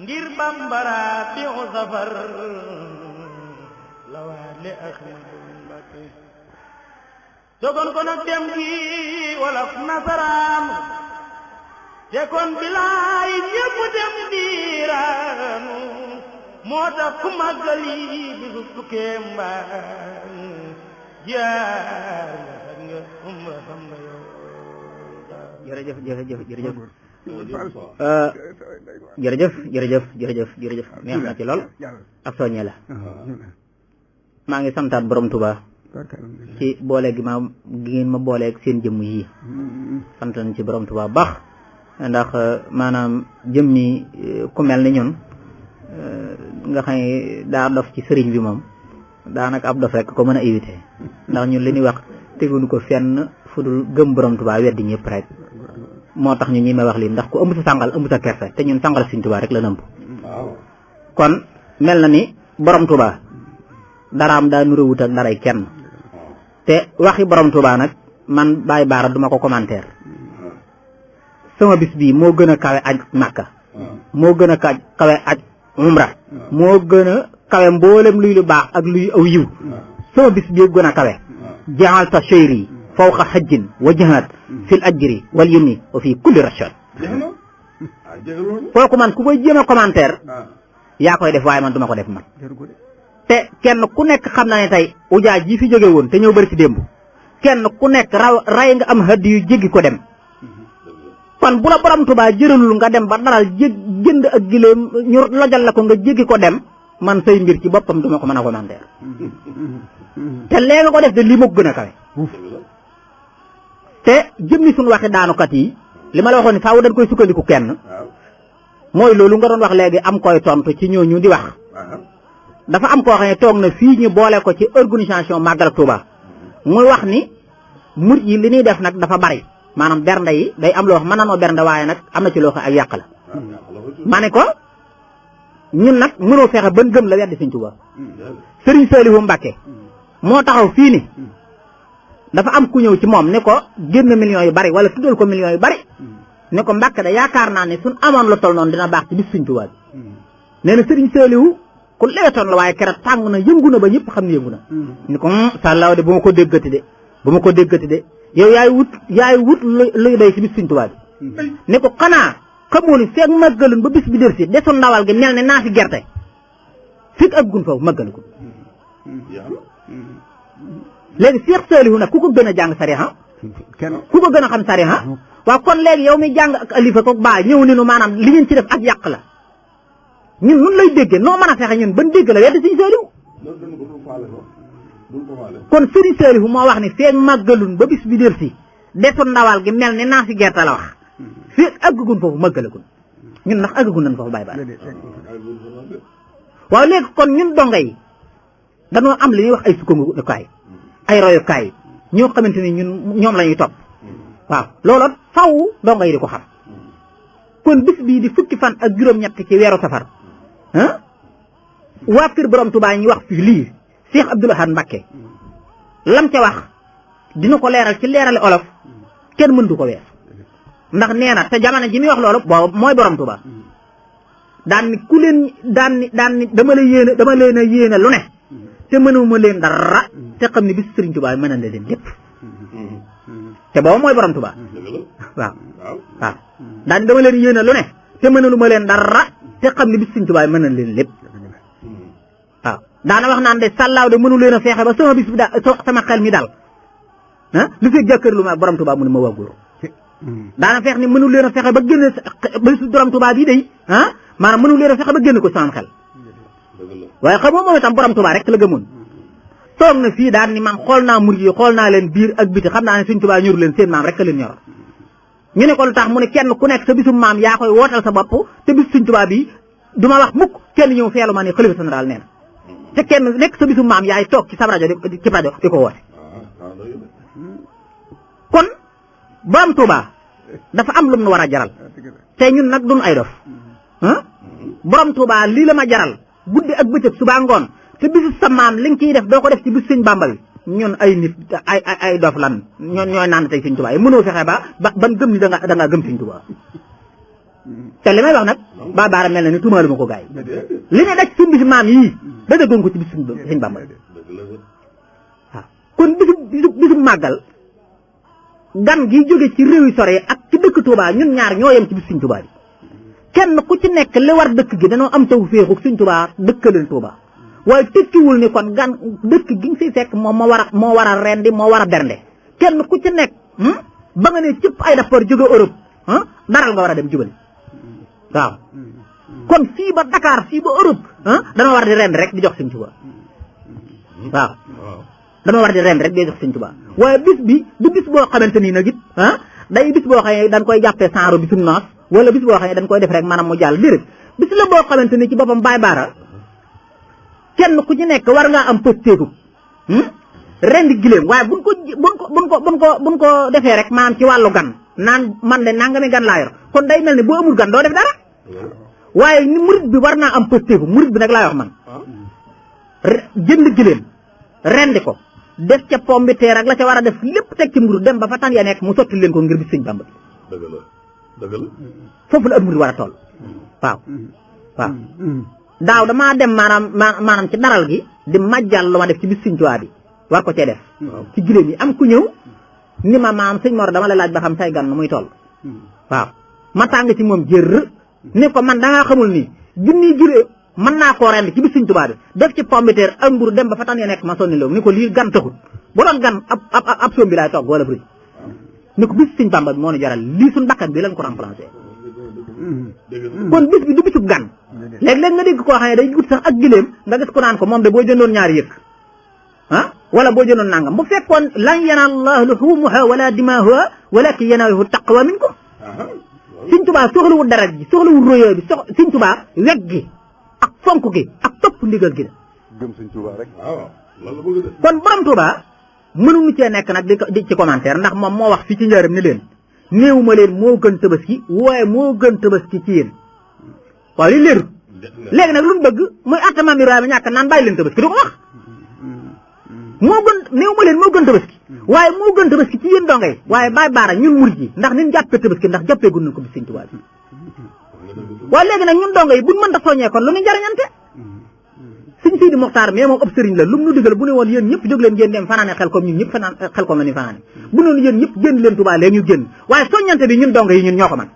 ngir bambara bi mu safar la waale Ahmadul Mbacke jogoon ko nag dem gi wolof nasaraan te kon bilaay ñëpp dem diiraanu moo tax ku màggali bisu fukkee mbaan jaar nga umra xam nga yow jërëjëf jërëjëf neex na ci lool ak soññe la maa ngi santaat borom Tuubaa ci boole gi ngeen ma booleeg seen jëmm yii sant nañ ci borom Tuubaa baax ndax maanaam jëmmi ku mel ni ñun nga xam ne daa dof ci sëriñ bi moom daanaka ab dof rek ko mën a éviter ndax ñun li ñuy wax teguñu ko fenn fu dul gëm borom Tuubaa weddi ñëpp rek moo tax ñu ñi may wax lii ndax ku ëmb sa sàngal ëmb sa kersa te ñun sàngal Sëriñ Tuubaa rek la nëmb kon mel na ni borom Tuubaa daraam daa nuróowut ak daray kenn te waxi borom Tuubaa nag man Baye Bara duma ko commentaire sama bis bii moo gën a kawe aj Makka moo gën a kawe aj umra moo gën a kawe mboolem luy lu baax ak luy aw yiw sama bis bii gën a kawe ja'alta shayri fawqa hajjin wa jihaad fil ajri wal yumni wa fi kulli rashad kooku man ku koy jéem a commentaire yaa koy def waaye man duma ko def man te kenn ku nekk xam naa ne tey ujaaj ji fi jóge woon te ñëw bëri ci démb kenn ku nekk ray nga am hadiyu yu jéggi ko dem kon bu la borom Tuubaa jëralul nga dem ba daral jënd ak gileem ñu lojal la ko nga jéggi ko dem man say mbir ci boppam duma ko mën a commentaire te lee nga ko def de lii moo gën a kawe te jëmmi suñu waxi daanukat yi li ma la waxoon ni faaw dañ koy sukkandiku kenn mooy loolu nga doon wax léegi am koy tontu ci ñooñu di wax dafa am koo xam ne toog na fii ñu boole ko ci organisation Màggal Tuuba muy wax ni murit yi li ñuy def nag dafa bari maanaam bernde yi day am loo xam mën na noo bernde waaye nag am na ci loo xam ak yàq la ma ne ko ñun nag mënoo fexe ban gëm la weddi Sëñ Tuubaa Sëriñ Saalihu Mbàkke moo taxaw fii ni dafa am ku ñëw ci moom ne ko génn millions yu bari wala tuddal ko millions yu bari ne ko Mbàkke da yaakaar naa ne suñ amoon la tol noonu dina baax ci bis Sëñ Tuubaa bi nee na Sëriñ Saalihu ku lewetoon la waaye keroog tàng na yëngu na ba ñëpp xam ne yëngu na ni ko sàllaaw de bu ma ko déggati de yow yaay wut luy doy ci bis Sëñ Tuubaa bi ne ko xanaa xamoo ni feeg màggalun ba bis bi dër si desul ndawal gi mel ne naa fi gerte fekk ak gun foofu màggalu ko léegi Seex Saalihu nag ku ko gën a jàng sariha ku ko gën a xam sariha waaw kon léegi yow mi jàng ak alifa ko baa ñëw ni nu maanaam li ngeen ci def ak yàq la ñun nun lay déggee noo mën a fexe ñun ban dégg la weddi Sëriñ Saalihu kon Sëriñ Saalihu moo wax ni feeg màggalun ba bis bi dër si desul ndawal gi mel ne naa fi gerte la wax feeg àggagun foofu màggalagun ñun ndax àggagun nañ foofu bàyyi baax waaw léegi kon ñun donga yi dañoo am li ñuy wax ay sukkandukaay ay royukaay ñoo xamante ni ñoom la ñuy topp waaw looloot faw donga yi di ko xam kon bis bii di fukki fan ak juróom-ñett ci weeru safar waa kër borom Tuubaa ñi wax fii lii Cheikh Abdoul Ahad Mbacké lam ca wax dina ko leeral ci leerale olof kenn mëntu ko wees ndax nee na te jamono ji muy wax loolu boobu mooy borom Tuubaa daan ni ku leen daan ni dama leen a yéene lu ne te mënuma leen dara te xam ne bis Sëriñ Tuubaa mën na leen lépp te boobu mooy borom Tuubaa waaw daan dama leen yéene lu ne te mënaluma leen dara te xam ne bis Sëriñ Tuubaa mën na leen lépp waaw daana wax naan de sàllaaw de mënu leen a feexe ba sama bis bi daal sama xel mi daal lu fekk jàkkaarlu ma borom Tuubaa mu ne ma wàggul daana feex ni mënu leen a fexe ba génne ba bis borom Tuubaa bii day maanaam mënu leen a fexe ba génne ko sama xel waaye xam nga moom itam borom Tuubaa rek la gëmoon toog na fii daan ni man xool naa murid yi xool naa leen biir ak biti xam naa ne Sëriñ Tuubaa ñoru leen seen maam rek a leen ñor ñu ne ko lu tax mu ne kenn ku nekk sa bisum maam yaa koy wootal sa bopp te bis Sëriñ Tuubaa bi du ma wax mukk kenn ñëw feelu ma ne xalifa général nee na te kenn nekk sa bisum maam yaay toog ci sa rajo ci rajo di ko woote kon borom Tuubaa dafa am lu mu war a jaral te ñun nag duñ ay dof borom Tuubaa lii la ma jaral guddi ak bëccëg suba ngoon te bisu sa maam li nga ciy def doo ko def ci bis Sëñ Bàmba bi ñun ay nit ay dof lan ñooy naan tey Sëñ Tuubaa yi mënoo fexe ban gëm ni da nga gëm Sëñ Tuubaa te li may wax nag ba baara mel na ni tuumaalu ma ko gaay li ne daj suñu bisu maam yii da dëggoon ko ci bis Sëñ Bàmba waaw kon bisu màggal gan gi jóge ci réew yi sore ak ci dëkk Tuubaa ñun ñaar ñoo yem ci bis Sëñ Tuubaa bi kenn ku ci nekk li war dëkk gi dañoo am taw féexu Sëñ Tuubaa dëkkaleen Tuubaa waaye tekkiwul ni kon gan dëkk gi nga fiy fekk moom moo war a rendi moo war a bernde kenn ku ci nekk ba nga ne cëpp ay rapport jóge Europe daral nga war a dem jubali waaw kon fii ba Dakar fii ba Europe dana war di rend rek di jox Sëñ Tuubaa waaw dana war di rend rek di jox Sëñ Tuubaa waaye bis bi du bis boo xamante nii nag it day bis boo xam ne dañ koy jàppee sanro bisum noos wala bis boo xam ne dañ koy def rek maanaam mu jàll déedéet bis la boo xamante ni ci boppam baay baara kenn ku ci nekk war ngaa am pëstéeku rendi giléem waaye buñ ko defee rek maanaam ci wàllu gan naan man de nangami gan laa yor kon day mel ni boo amul gan doo def dara waaye ni murit bi war naa am pëstéeku murit bi nag laa wax man jënd giléem rendi ko def ca pomme de terre ak la ca war a def lépp teg ci mburu dem ba fa tan ya nekk mu sotti leen ko ngir bis Sëñ Bàmba dëgg la foofu la ab murit war a toll waaw daaw damaa dem maanaam ci daral gi di majjal lu ma def ci bis Sëñ Tuubaa bi war ko cee def ci giléem yi am ku ñëw ni ma maam sëñ Mor dama la laaj ba xam say gan nu muy toll waaw ma tàng ci moom jër ni ko man dangaa xamul ni junniy giléem mën naa koo rend ci bis Sëñ Tuubaa bi def ci pomme de terre ak mburu dem ba fa tan ya nekk ma sonni loolu ni ko lii gan taxut bu doon gan ab soom bi laay togg wala fruit ni ko bis Sëñ Bàmba bi moo ñu jaral lii suñ bakkan bi lañ ko remplacé kon bis bi du bisub gan léeg-léeg nga dégg koo xam ne day gut sax ak giléem nga gis ko naan ko moom de boo jëndoon ñaari yëkk wala boo jëndoon nangam bu fekkoon lan yanaala llaaha luhuumuhaa wala dimaahuhaa walaakin yanaaluhu taqwa minkum Sëñ Tuubaa soxlawul dara ji soxlawul royoo bi Sëñ Tuubaa weg gi ak fonk gi ak topp ndigal gi gëm Sëñ Tuubaa rek kon borom Tuubaa mënuñu cee nekk nag di ci commentaire ndax moom moo wax fii ci njaaram ni leen néewuma leen moo gën tabaski waaye moo gën tabaski ci yéen waaw li leeru léegi nag lu mu bëgg muy atta maam Ibrahima ñàkk naan bàyyi leen tabaski du ko wax moo gën néewuma leen moo gën tabaski waaye moo gën tabaski ci yéen donga yi waaye bàyyi baara ñun murid yi ndax nin jàppee tabaski ndax jàppee gun nañ ko bis Sëñ Tuubaa bi waaye léegi nag ñun donga yi buñ mën da soññee kon lu ñu jariñante Sëñ Sidi Moxtaar mais moom ab sëriñ la lu mu nu digal bu ne woon yéen ñëpp jóg leen ngeen dem fanaane xel comme ñun ñëpp fanaan xel comme la ni fanaane bu noonu yéen ñëpp génn leen Tuubaa léegi ñu génn waaye soññante bi ñun donga yi ñun ñoo ko man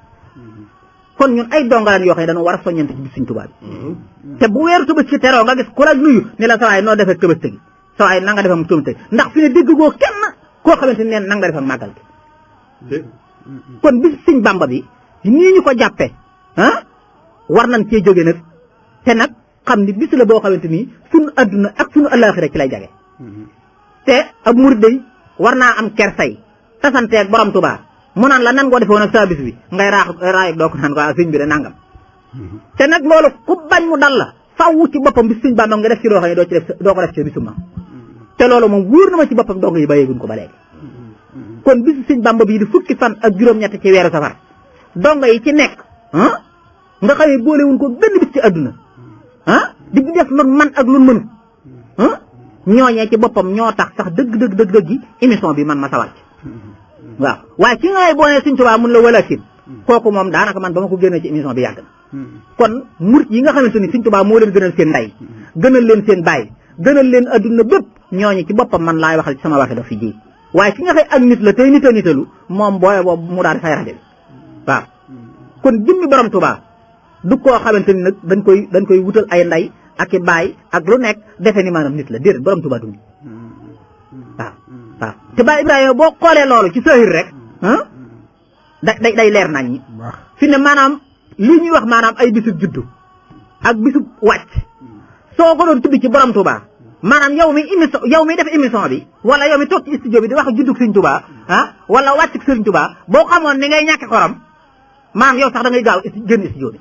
kon ñun ay donga lan yoo xam ne dañoo war a soññante ci bis Sëñ Tuubaa bi te bu weeru tabaski teroo nga gis ku la nuyu ni la sawaay noo defee tabaski gi sawaay na nga defee mu tabaski ndax fi ne dégg goo kenn koo xamante ne na nga defee màggal gi kon bis Sëñ Bàmba bi nii ñu ko jàppee war nañ cee jóge nag te nag xam ni bis la boo xamante ni sunu adduna ak sunu àllaaxira ci lay jage te ab murid day war naa am kersay tasanteeg borom Tuubaa mu naan la nan ngoo defee woon ak saa bis bi ngay raay doo ko naan ko sëñ bi de nangam te nag loolu ku bañ mu dal la faww ci boppam bis Sëñ Bàmba nga def ci loo xam ne doo ko def ci bisum maam te loolu moom wóor na ma ci boppam dong yi bàyyeeguñ ko ba léegi kon bisu Sëñ Bàmba bii di fukki fan ak juróom-ñett ci weeru safar donga yi ci nekk nga xam ne boolewuñ ko benn bis ci adduna di def lu man ak lu mënu ñooñee ci boppam ñoo tax sax dëgg yi émission bi man ma sawar ci waaw waaye ci ngay boo nee Sëñ Tuubaa mun la walakin kooku moom daanaka man ba ma ko génnee ci émission bi yàgg na kon murit yi nga xamante ni Sëñ Tuubaa moo leen gënal seen ndey gënal leen seen baay gënal leen adduna bépp ñooñu ci boppam man laay waxal ci sama waxi daf fi ji waaye ki nga xëy ak nit la tey nita nitalu moom booye boobu mu daal di fay rajo bi waaw kon jëmmi borom Tuubaa du koo xamante ni nag dañ koy wutal ay ndey ak i baay ak lu nekk defe ni maanaam nit la déedéet borom Tuubaa du waaw te Baay Ibrahima boo xoolee loolu ci sahir rek day leer nañ ñi fi ne maanaam lii ñuy wax maanaam ay bisub juddu ak bisub wàcc soo ko doon tudd ci borom Tuubaa maanaam yow mi def émission bi wala yow mi toog ci studio bi di wax juddug Sëñ Tuubaa wala wàccug Sëñ Tuubaa boo xamoon ni ngay ñàkke xorom maanaam yow sax da ngay gaaw génn studio bi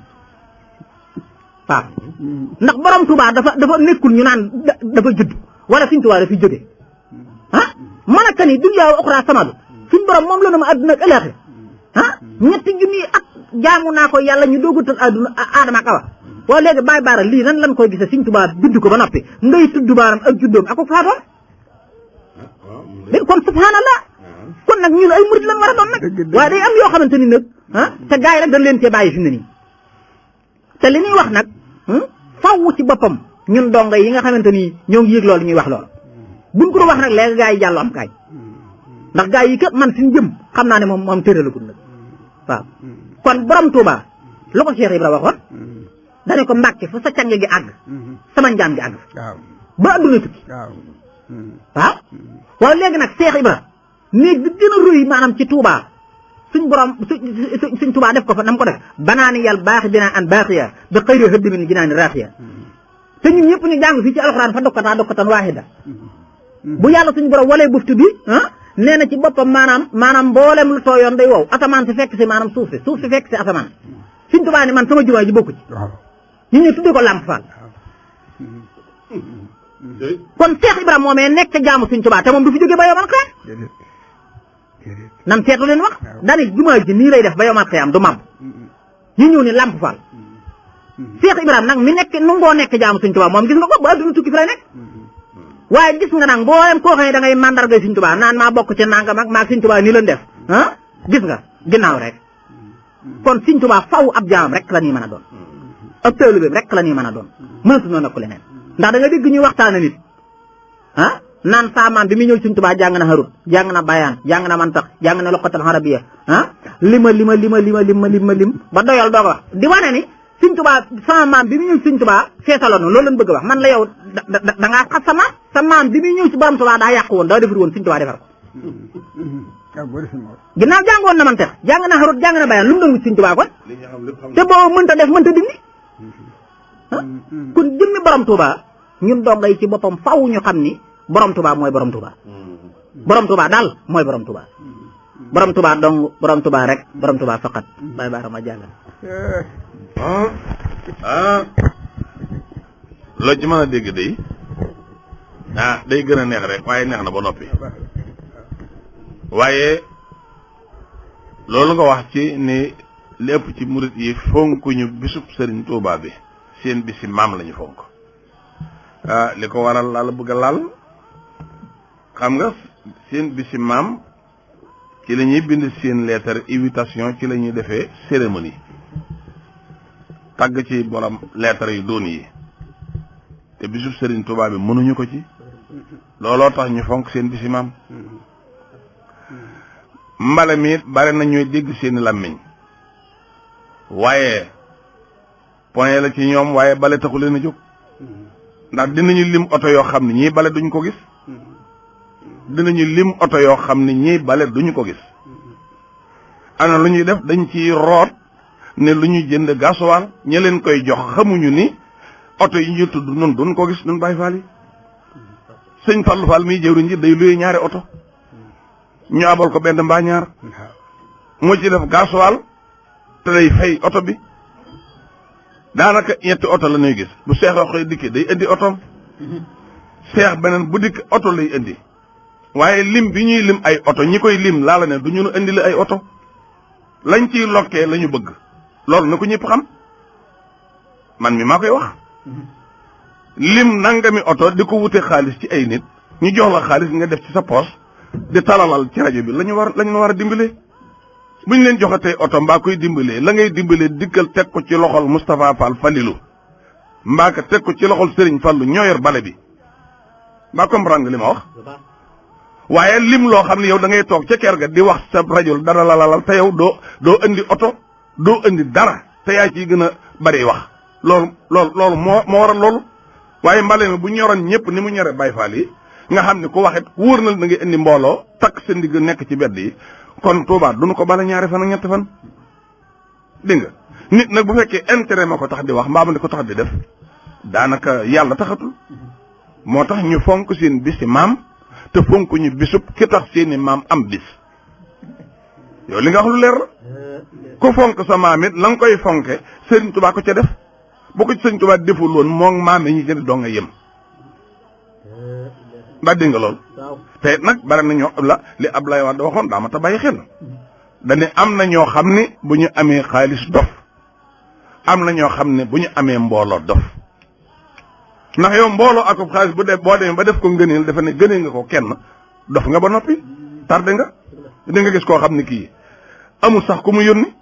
waaw ndax borom Tuubaa dafa nekkul ñu naan dafa judd wala Sëñ Tuubaa dafiy jóge malaka ni dunya wa uxra samadu suñ borom moom la na ma adduna ak ëllëg ñetti junni ak jaamu naa ko yàlla ñu doogutal adduna aadama ak awa waaw léegi bàyyi baara lii nan lan koy gisee Sëñ Tuubaa bind ko ba noppi ngay tudd baaram ak juddoom ak faatoom kon subhanallah kon nag ñun ay murid lan war a doon nag waaye day am yoo xamante ni nag te gars yi rek dañ leen cee bàyyi fi mu ne nii te li ñuy wax nag faww ci boppam ñun donga yi nga xamante ni ñoo ngi yëg loolu ñuy wax loolu buñ ko wax nag léegi gars yi jàll am kaay ndax gars yi kat man suñu jëm xam naa ne moom tëralagul nag waaw kon borom Tuubaa lu ko Cheikh Ibra waxoon dane ko Mbàkke fu sa càng gi àgg sama njaam gi àgg ba adduna tukki waaw léegi nag Cheikh Ibra néeg bi gën a rëy maanaam ci Tuubaa suñ borom suñ Tuubaa def ko fa nam ko def banaani yàlla baaxi binaa an baaxiya ba xëyri hëdd min jinaani raaxiya te ñun ñëpp ñu jàng fii ci alxuraan fa dokkatan waahida bu yàlla suñu borom walee buftu bi nee na ci boppam maanaam mboolem lu tooyoon day wow asamaan si fekk si maanaam suuf si fekk si asamaan Sëñ Tuubaa ni man sama jumaa ji bokku ci ñu ñu tuddee ko Lamp Fall kon Cheikh Ibrahima moomee nekk jaamu Sëñ Tuubaa te moom du fi jógee ba yomal xeam nan seetu leen wax daani jumaa ji nii lay def ba yomal xeam du mab ñu ñëw ni Lamp Fall Cheikh Ibrahima nag mi nekk nu ngoo nekk jaamu Sëñ Tuubaa moom gis nga ko ba adduna tukki fi lay nekk waaye gis nga nag mboolem koo xam ne da ngay mandargay Sëñ Tuubaa naan maa bokk ci nangam ak maa Sëñ Tuubaa nii leen def gis nga ginnaaw rek kon Sëñ Tuubaa faw ab jaamam rek la ñuy mën a doon ab taalibeem rek la ñuy mën a doon mënatu noonu ko leneen ndax da nga dégg ñuy waxtaana nit naan saamaan bi muy ñëw Sëñ Tuubaa jàng na harut jàng na bayaan jàng na mantax jàng na loqatal arabiya lima ba doyal doog a wax di wane ni Sëñ Tuubaa sama maam bi muy ñëw Sëñ Tuubaa feesaloon na loolu lañ bëgg a wax man la yow da ngaa xas sa maam bi muy ñëw si borom Tuubaa daa yàqu woon daa defar woon Sëñ Tuubaa defar ko ginnaaw jàngoon na man tax jàng na xarut jàng na bayaan lu mu doon wut Sëñ Tuubaa kon te boobu mënta def mënta dindi kon jëmmi borom Tuubaa ñun donga yi ci boppam faw ñu xam ni borom Tuubaa mooy borom Tuubaa borom Tuubaa daal mooy borom Tuubaa borom Tuubaa dong borom Tuubaa rek borom Tuubaa faqat bay baarama jàngal loo ci mën a dégg day day gën a neex rek waaye neex na ba noppi waaye loolu nga wax ci ni li ëpp ci murit yi fonkuñu bisub Sëriñ Tuubaa bi seen bisi maam lañu fonk li ko waral laa la bëgg a laal xam nga seen bisi maam ci la ñuy bind seen lettre invitation ci la ñuy defee cérémonie tàgg ci borom lettre yu doon yi te bisub Sëriñ Tuubaa bi mënuñu ko ci looloo tax ñu fonk seen bisi maam mbale mi bare na ñooy dégg seeni làmmiñ waaye point la ci ñoom waaye bale taxu leen a jóg ndax dinañu lim oto yoo xam ne ñii bale duñ ko gis dinañu lim oto yoo xam ne ñii bale duñu ko gis ana lu ñuy def dañ ciy root ne lu ñuy jënd gasoil ña leen koy jox xamuñu ni oto yi ñu tudd nun duñ ko gis nun Baay Faal yi sëñ Fallu Fall miy jëwriñ ji day luye ñaari oto ñu abal ko benn mbaa ñaar moo ci def gasoil te day fay oto bi daanaka ñetti oto la ñuy gis bu seex waxee dikkee day indi otoom seex beneen bu dikk oto lay indi waaye lim bi ñuy lim ay oto ñi koy lim laa la ne du ñu indi la ay oto lañ ciy lokkee la ñu bëgg loolu na ko ñëpp xam man mi maa koy wax lim nangami oto di ko wute xaalis ci ay nit ñu jox la xaalis nga def ci sa poos di talalal ci rajo bi lañu war a dimbalee bu ñu leen joxatee oto mbaa koy dimbalee la ngay dimbalee dikkal teg ko ci loxol Moustapha Fall Fallilu mbaa ka teg ko ci loxol Serigne Fallu ñoo yor bale bi mbaa comprendre nga li ma wax waaye lim loo xam ne yow da ngay toog ca kër ga di wax sa rajo dara la te yow doo indi oto doo indi dara te yaa ciy gën a bari wax loolu moo waral loolu waaye mbale mi bu ñoroon ñëpp ni mu ñore Baay Faal yi nga xam ne ku waxit wóor na da ngay indi mbooloo takk sa ndigg nekk ci bedd yi kon Touba duñu ko bale ñaari fan ak ñetti fan dégg nga nit nag bu fekkee intérêt ma ko tax di wax mbaa ma di ko tax di def daanaka yàlla taxatul moo tax ñu fonk seen bisi maam te fonk ñu bisub ki tax seeni maam am bis yow li nga wax lu leer la ku fonk sa maam it la nga koy fonke Sëriñ Touba ko ca def bu ko ci Sëriñ Touba deful woon moom maam yi ñu jënd doo nga yem ba dégg nga lool te nag bari na ñoo li Ablaye Wade waxoon daa ma ta bàyyi xel dañu am na ñoo xam ne bu ñu amee xaalis dof am na ñoo xam ne bu ñu amee mbooloo dof ndax yow mbooloo ak xaalis boo demee ba def ko ngëneel dafa ne gënee nga ko kenn dof nga ba noppi tardé nga di nga gis koo xam ne kii amul sax ku mu yónni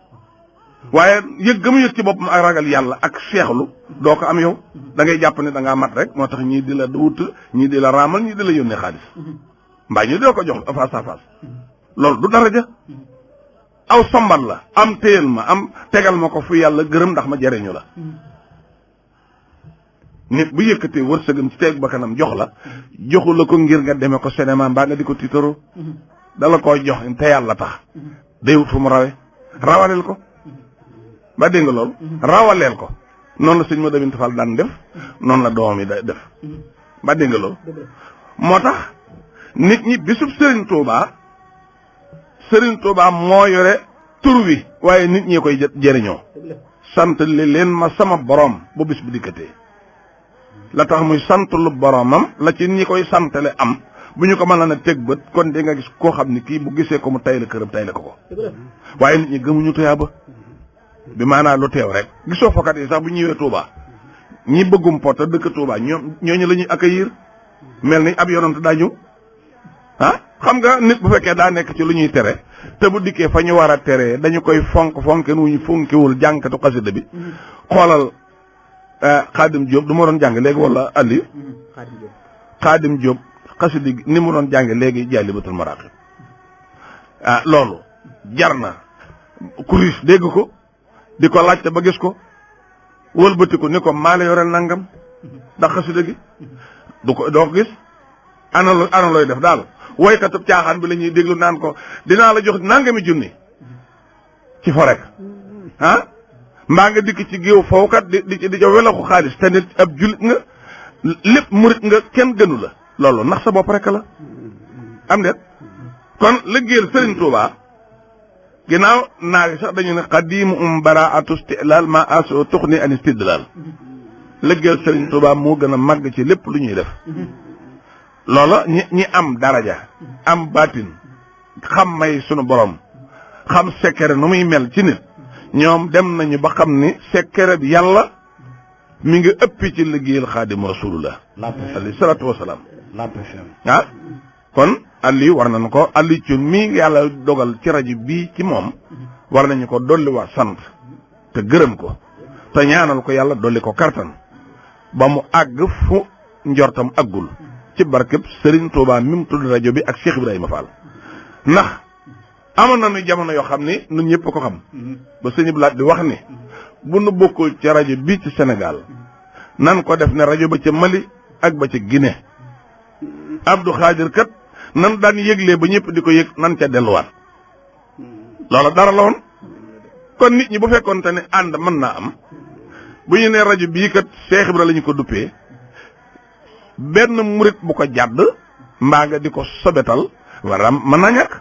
waaye yëg ga mu yëg ci boppam ak ragal yàlla ak seexlu doo ko am yow da ngay jàpp ne da ngaa mat rek moo tax ñii di la wut ñii di la raamal ñii di la yónnee xaalis mbaa ñu di la ko jox face à face loolu du daraja aw sombal la am téyel ma am tegal ma ko fu yàlla gërëm ndax ma jariñu la nit bu yëkkatee wërsëgam ci teeg ba kanam jox la joxu la ko ngir nga demee ko cinéma mbaa nga di ko tiitaroo dala koo jox te yàlla tax day wut fu mu rawaleel ko ba dégg nga loolu rawaleel ko noonu la sëñ ma Damin Fall daan def noonu la doomam yi day def ba dégg nga loolu moo tax nit ñi bisub Serigne Touba moo yore tur wi waaye nit ñi koy jëriñoo sant leen ma sama borom bu bis bu dikkatee la tax muy sant lu boromam la ci ñi koy santale am bu ñu ko mën a teg bët kon di nga gis koo xam ne kii bu gisee ko mu tay la këram tay la ko waaye nit ñi gëmuñu tuyaaba bi maanaa lu teew rek gisoo fokkat yi sax bu ñëwee Touba ñi bëggum pot te dëkk Touba ñooñu la ñuy accueillir mel ni ab yonent daa ñëw xam nga nit bu fekkee daa nekk ci lu ñuy tere te bu dikkee fa ñu war a teree dañu koy fonken wuñu fonkewul jànkatu xasida bi xoolal Xaadim Diop du ma doon jàng léegi wala andi Xaadim Diop xasida ni mu doon jàng léegi Jaalibatul Maraqib loolu jar na kuris dégg ko di ko laajte ba gis ko wëlbati ko ni ko maale yoreel nangam ndax xasida gi doo ko gis ana looy def daal woykatub caaxaan bi la ñuy déglu naan ko dinaa la jox nangami junni ci forek mbaa nga dikk ci géew fawkat di ca welaxu xaalis te nit ab julit nga lépp murit nga kenn gënu la loolu ndax sa bopp rek la am det kon liggéeyal Serigne Touba ginnaaw naagi sax dañu ne xadimu baraatu istilaal ma aso tuxni an istidlaal liggéeyal Serigne Touba moo gën a màgg ci lépp lu ñuy def loola ñi am daraja am baatin xam may sunu borom xam secret nu muy mel ci nit ñoom dem nañu ba xam ni secret bi yàlla mi ngi ëppi ci liggéeyal xaadimu rasulullah alayhi salaatu wasalaam ah kon Aliou war nañu ko Aliou ci mii yàlla dogal ci rajo bii ci moom war nañu ko dolli waa sant te gërëm ko te ñaanal ko yàlla dolli ko kartan ba mu àgg fu njortam àggul ci barkeb Serigne Touba mi mu tudd rajo bi ak Cheikh Ibrahima Fall ndax amoon nañu jamono yoo xam ni ñun ñëpp ko xam ba sëñ Blaat di wax ni bu nu bokkul ci rajo bii ci Sénégal nan ko def ne rajo ba ca Mali ak ba ca Guinée Abdou Khadir kat nan daan yëglee ba ñëpp di ko yëg nan ca delluwaat loola dara la woon kon nit ñi bu fekkoon te ne ànd mën naa am bu ñu nee rajo bii kat Cheikh Ibra la ñu ko duppee benn murit bu ko jàdd mbaa nga di ko sobetal waram mën naa ñàkk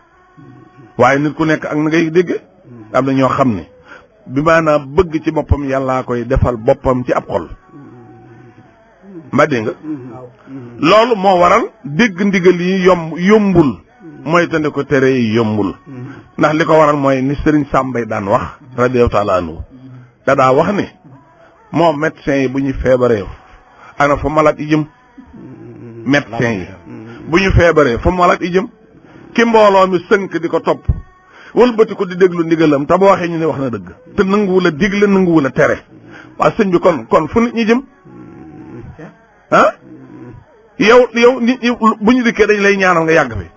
waaye nit ku nekk ak na ngay dégg am na ñoo xam ne bi maanaam bëgg ci boppam yàllaa koy defal boppam ci ab xol mbaa dégg nga loolu moo waral dégg ndigal yi yombul mooy tandi ko tere yi yombul ndax li ko waral mooy ni Serigne Sambay daan wax radiyallahu taala anhu da daa wax ni moom médecin yi bu ñu feebaree ana fa malade yi jëm médecin yi bu ñu feebaree fa malade yi jëm ki mbooloo mi sënk di ko topp wëlbati ko di déglu ndigalam te boo waxee ñu ne wax na dëgg te nanguwul a digle nanguwul a tere waa sëñ bi kon fu nit ñi jëm ah yow nit ñi bu ñu dikkee dañ lay ñaanal nga yàgg fi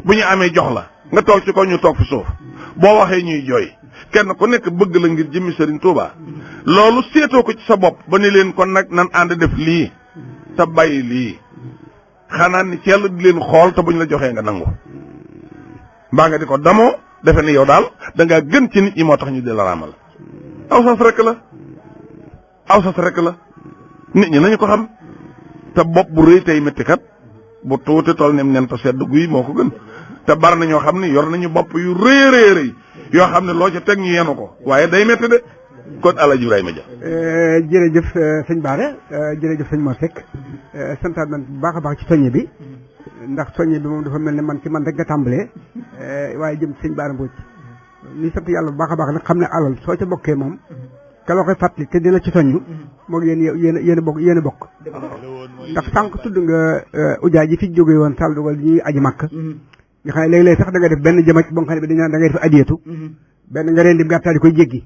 bu ñu amee jox la nga toog ci ko ñu toog fi suuf boo waxee ñuy jooy kenn ku nekk bëgg la ngir jëmmi Serigne Touba loolu seetoo ko ci sa bopp ba ni leen kon nag nan ànd def lii te bàyyi lii xanaa ni cell di leen xool te bu ñu la joxee nga nangu mbaa nga di ko damoo defe ni yow daal da ngaa gën ci nit ñi moo tax ñu di la raamal aw sas rek la nit ñi nañu ko xam te bopp bu rëy tey métti kat bu tuuti tol nem nen te sedd guy moo ko gën te bari na ñoo xam ne yor nañu bopp yu rëy yoo xam ne loo ca teg ñu yenu ko waaye day métti de kon Alaaji Ibrahima Dia jërëjëf sëñ Bara jërëjëf sëñ Mor Seck santaat man bu baax a baax ci soññe bi ndax soññe bi moom dafa mel ne man ci man rek nga tàmbalee waaye jëm ci sëñ Bara Mbodj ni sant yàlla bu baax a baax nag xam ne alal soo ca bokkee moom ka la koy fàttali te di la ci soññu moog yéen a bokk ndax sànq tudd nga ujaa ji fi jógee woon sall dugal ñuy aji màkk nga xam ne léeg-léeg sax da nga def benn jëmaj boo nga xam ne bi dañ naan da ngay def adiyatu benn nga rendi gàttaa di koy jéggi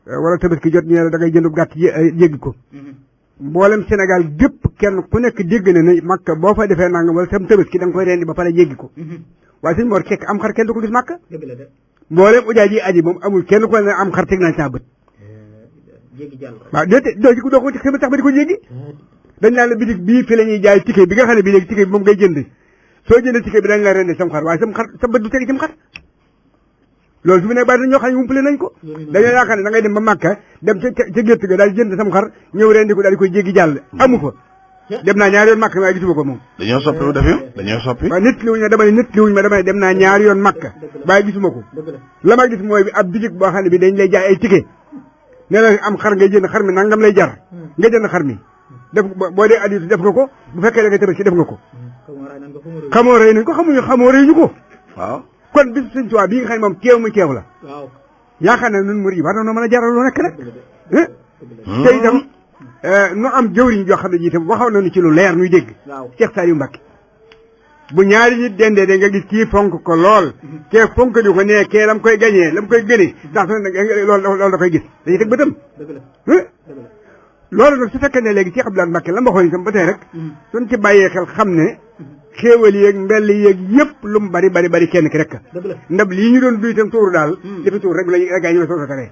wala tabaski jot ñu ne da ngay jëndub gàtt jéggi ko mboolem Sénégal gépp kenn ku nekk dégg na ne màkk boo fa defee nangam wala sam tabaski da nga koy rendi ba pare jéggi ko waaye sëñ Mor Seck am xar kenn du ko gis màkk mboolem ujaa ji aji moom amul kenn ko ne am xar teg naa ci bët waaw doo ko ci xëy tax ba di ko jéggi dañ naan la bitig bii fi la ñuy jaay ticket bi nga xam ne bii léegi ticket bi moom ngay jënd soo jëndee ticket bi dañ la rendi sam xar waaye sam xar sa bët du tegi sam xar loolu fi mu ne bari na ñoo xam ne wumpale nañ ko dañoo yaakaar ne da ngay dem ba Màkka dem ca gétt ga daal jënd sam xar ñëw rendi ko daal di koy jéggi jàll amu fa dem naa ñaari yoon Màkka waaye gisuma ko moom dañoo soppi wu def yow dañoo soppi waaw nit liwuñ ma dama ne nit liwuñ ma dama ne dem naa ñaari yoon Màkka waaye gisuma ko la ma gis mooy bi ab bitig boo xam ne bi dañ lay jaay ay ticket ne la am xar ngay jënd xar mi nangam lay jar nga jënd xar mi def boo dee additu def nga ko bu fekkee da nga tabaski def nga ko xamoo rëy nañ ko xamoo rëy ñu ko waaw kon bis Sëñ Tuubaa bii nga xam ne moom teew muy teew la yaakaar na nun murid yi war na noo mën a jaral lu nekk rek te itam nu am jëwriñ joo xam ne ji itam waxaw nañu ci lu leer nuy dégg Cheikh Saliou Mbacké bu ñaari nit dendee da nga gis kii fonk ko lool kee fonk di ko nee kee lam koy gañee lam koy gënee ndax loolu da koy gis dañuy teg bëtam loolu nag su fekkee ne léegi Cheikh Abdoulaye Mbacké la ma waxoon itam ba tey rek suñ ci bàyyee xel xam ne xéewal yeeg mbell yeeg yëpp lu mu bari kenn ki rek ndab lii ñu doon duy itam tuuru daal dafa tuur rek la gaa ñu la soo taree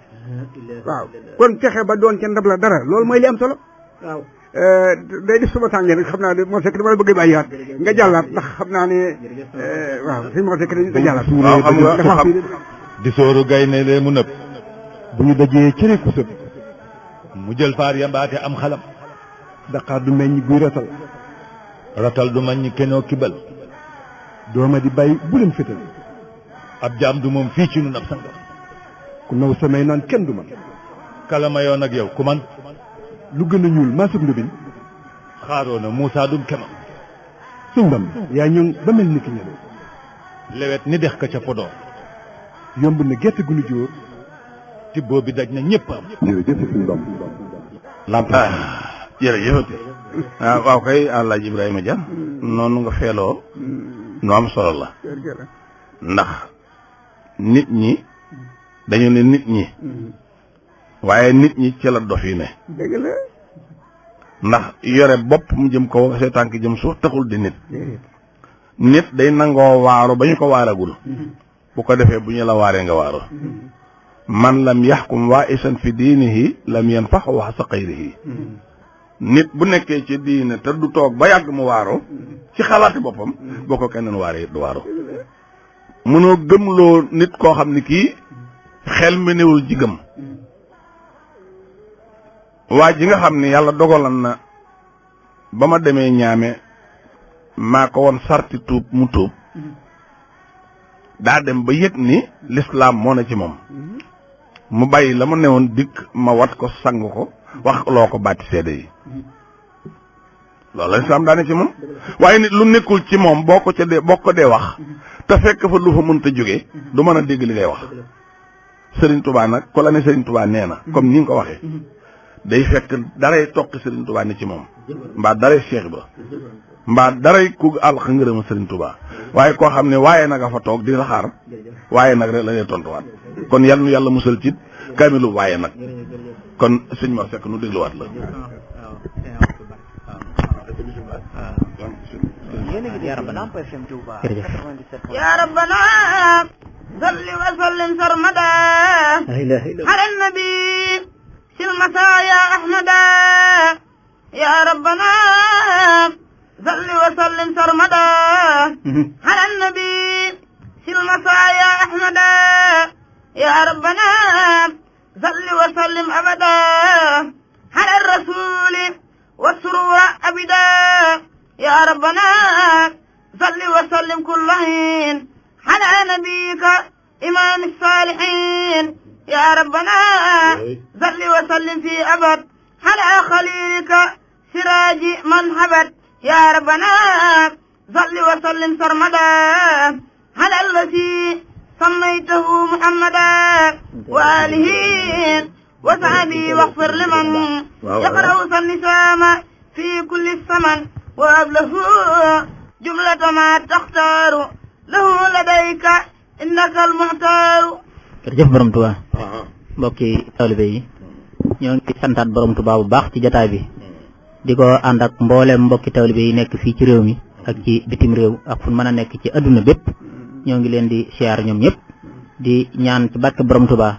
waaw kon fexe ba doon ca ndab la dara loolu mooy li am solo waaw day def suma tàngee nag xam naa ne moo fekk dama la bëgg bàyyiwaat nga jàllaat ndax xam naa ne waaw suñ moo fekk dañ nga jàllaat waaw xam nga xam di sóoru gay ne lee mu nëb bu ñu dajee cëri ku sëb mu jël faar yambaate am xalam daqaar du meññ guy ratal du mañ ñi kenoo kibal dooma di bàyyi bu leen fétal ab jaam du moom fii ci nun ab sangam ku naw samay naan kenn du man kala ma yoon ak yow ku man lu gën a ñuul maasub ndubin xaaroo na Moussa dum kemam suñ bam yaa ñoŋ ba mel ni ki ñëw lewet ni dex ka ca Podor yomb na gerte gu nu jóor te boobu daj na ñëpp am. jërëjëf suñu doom. lamp jërëjëf waaw kay Alaaji Ibrahima Dia noonu nga feeloo nu am solo la ndax nit ñi dañu ne nit ñi waaye nit ñi ci la dof yi ne ndax yore bopp mu jëm kaw say tànk jëm suuf taxul di nit day nangoo waaro ba ñu ko waaragul bu ko defee bu ñu la waaree nga waaro man lam yaxkum waa isan fi diinihi lam yanfax wax sa xayrihi nit bu nekkee ci diine te du toog ba yàgg mu waaro ci xalaati boppam boo ko keneen waaree du waaro mënoo gëmloo nit koo xam ne kii xel mi newul ji gëm waa ji nga xam ne yàlla dogalan na ba ma demee ñaame maa ko woon sarti tuub mu tuub daa dem ba yëg ni lislaam moo na ci moom mu bàyyi la ma newoon dikk ma wat ko sang ko wax loo ko baati seede yi loolu la lislaam daane ci moom waaye nit lu nekkul ci moom boo ko dee wax te fekk fa lu fa mënta jóge du mën a dégg li ngay wax Serigne Touba nag ko la ne Serigne Touba nee na comme ni nga ko waxee day fekk daray toqi Serigne Touba ni ci moom mbaa daray Cheikh Ibra mbaa daray ku àlq ngërëma Serigne Touba waaye koo xam ne waaye nag a fa toog di la xaar waaye nag rek la ñuy tontuwaat kon yal nu yàlla musal ci kaamilu waaye nag kon sëñ Mor Seck nu dégluwaat la. يا ربنا صل وسلم سرمدا على النبي في المسايا أحمدا يا ربنا صل وسلم سرمدا على النبي في المسايا أحمدا يا ربنا صل وسلم أبدا على الرسول والسرور أبدا يا ربنا صل وسلم كل حين على نبيك إمام الصالحين يا ربنا صل وسلم في أبد على خليلك سراج من هبت يا ربنا صل وسلم سرمدا على الذي سميته محمدا وآله وصحبه واغفر لمن يقرأ النسام في كل الثمن وأبله جملة ما تختار له لديك إنك المختار. jërëjëf borom Tuubaa mbokki taalibe yi ñoo ngi santaat borom Tuubaa bu baax ci jotaay bi di ko ànd ak mboolem mbokki taalibe yi nekk fii ci réew mi ak ci bitim réew ak fu mën a nekk ci adduna bépp ñoo ngi leen di siyaar ñoom ñëpp di ñaan ci barke borom Tuubaa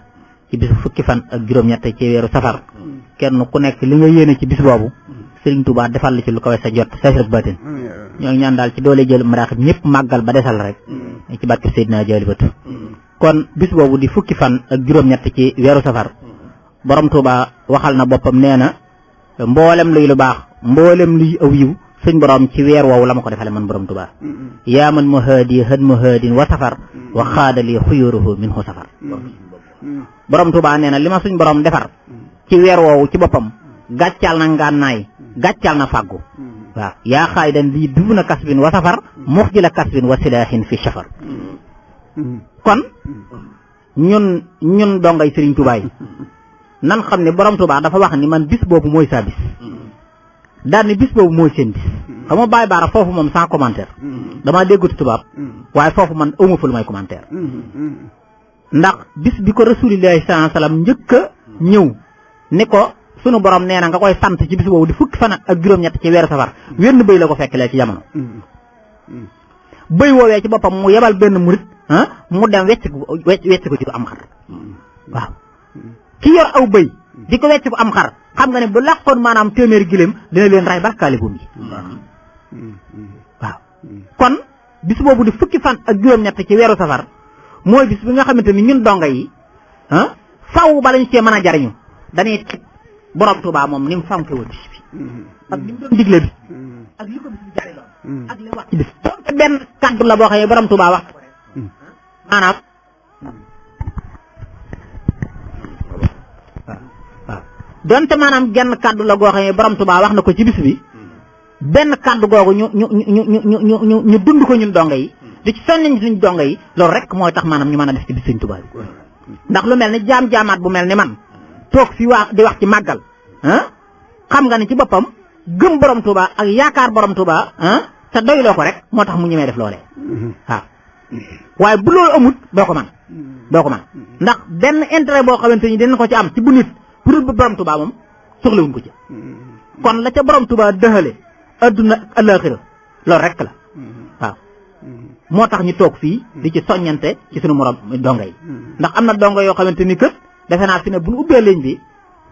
ci bisu fukki fan ak juróom-ñett ci weeru safar kenn ku nekk li nga yéene ci bis boobu Sëriñ Tuubaa defal la ci lu kawe sa jot sa rek baatin ñoo ngi ñaan daal ci doole jël maraaxib ñëpp màggal ba desal rek ci barke Seydina Jaalibatu kon bis boobu di fukki fan ak juróom-ñett ci weeru safar borom Tuubaa waxal na boppam nee na mboolem luy lu baax mboolem luy aw yiw suñ borom ci weer woowu la ma ko defale man borom Tuubaa yaa man muhaadi had muhaadin wa safar wa xaadali xuyuruhu minhu safar borom Tuubaa nee na li ma suñ borom defar ci weer woowu ci boppam gàccal na ngànnaay gàccal na fàggu waaw yaa xaaydan lii duuna kasbin wa safar muxjila kasbin wa silaahin fi safar kon ñun dongay Sëriñ Tuubaa yi nan xam ne borom Tuubaa dafa wax ni man bis boobu mooy saa bis daal ni bis boobu mooy seen bis xam nga Baye Bara foofu moom sans commentaire damaa dégguti tubaab waaye foofu man awma fa lu may commentaire ndax bis bi ko rasulillahi sallallahu alayhi wasallam njëkk a ñëw ni ko sunu borom nee na nga koy sant ci bis boobu di fukki fan ak juróom-ñett ci weeru safar wenn bëy la ko fekk ci jamono bëy woowee ci boppam mu yebal benn murit mu dem wecc ko ci am xar waaw ki yor aw bëy di ko wecc ko am xar xam nga ne bu làqoon maanaam téeméeri giléem dina leen ray barkaali buum yi waaw kon bis boobu di fukki fan ak juróom-ñett ci weeru safar mooy bis bi nga xamante ni ñun donga yi faw ba lañu cee mën a jariñu dañuy teg borom Tuubaa moom ni mu fanke woon bis bi ak li mu doon digle bi ak li ko bis bi jariñoo ak li wax ci bis donte benn kàddu la boo xam ne borom Tuubaa wax maanaam waaw donte maanaam genn kàddu la goo xam ne borom Tuubaa wax na ko ci bis bi benn kàddu googu ñu dund ko ñun donga yi di ci soññ suñ donga yi loolu rek mooy tax maanaam ñu mën a def ci bis Sëñ Tuubaa bi ndax lu mel ni jaamaat bu mel ni man toog fi di wax ci màggal xam nga ne ci boppam gëm borom Tuubaa ak yaakaar borom Tuubaa te doyloo ko rek moo tax mu ñemee def loolee waaw waaye bu loolu amut doo ko man ndax benn intérêt boo xamante ni dinañ ko ci am ci bu nit pour borom Tuubaa moom soxlawuñ ko ci kon la ca borom Tuubaa dëxale adduna ak alaaxira loolu rek la waaw moo tax ñu toog fii di ci soññante ci suñu morom donga yi ndax am na donga yoo xamante ni kët defe naa fi ne bu ñu ubbee ligne bi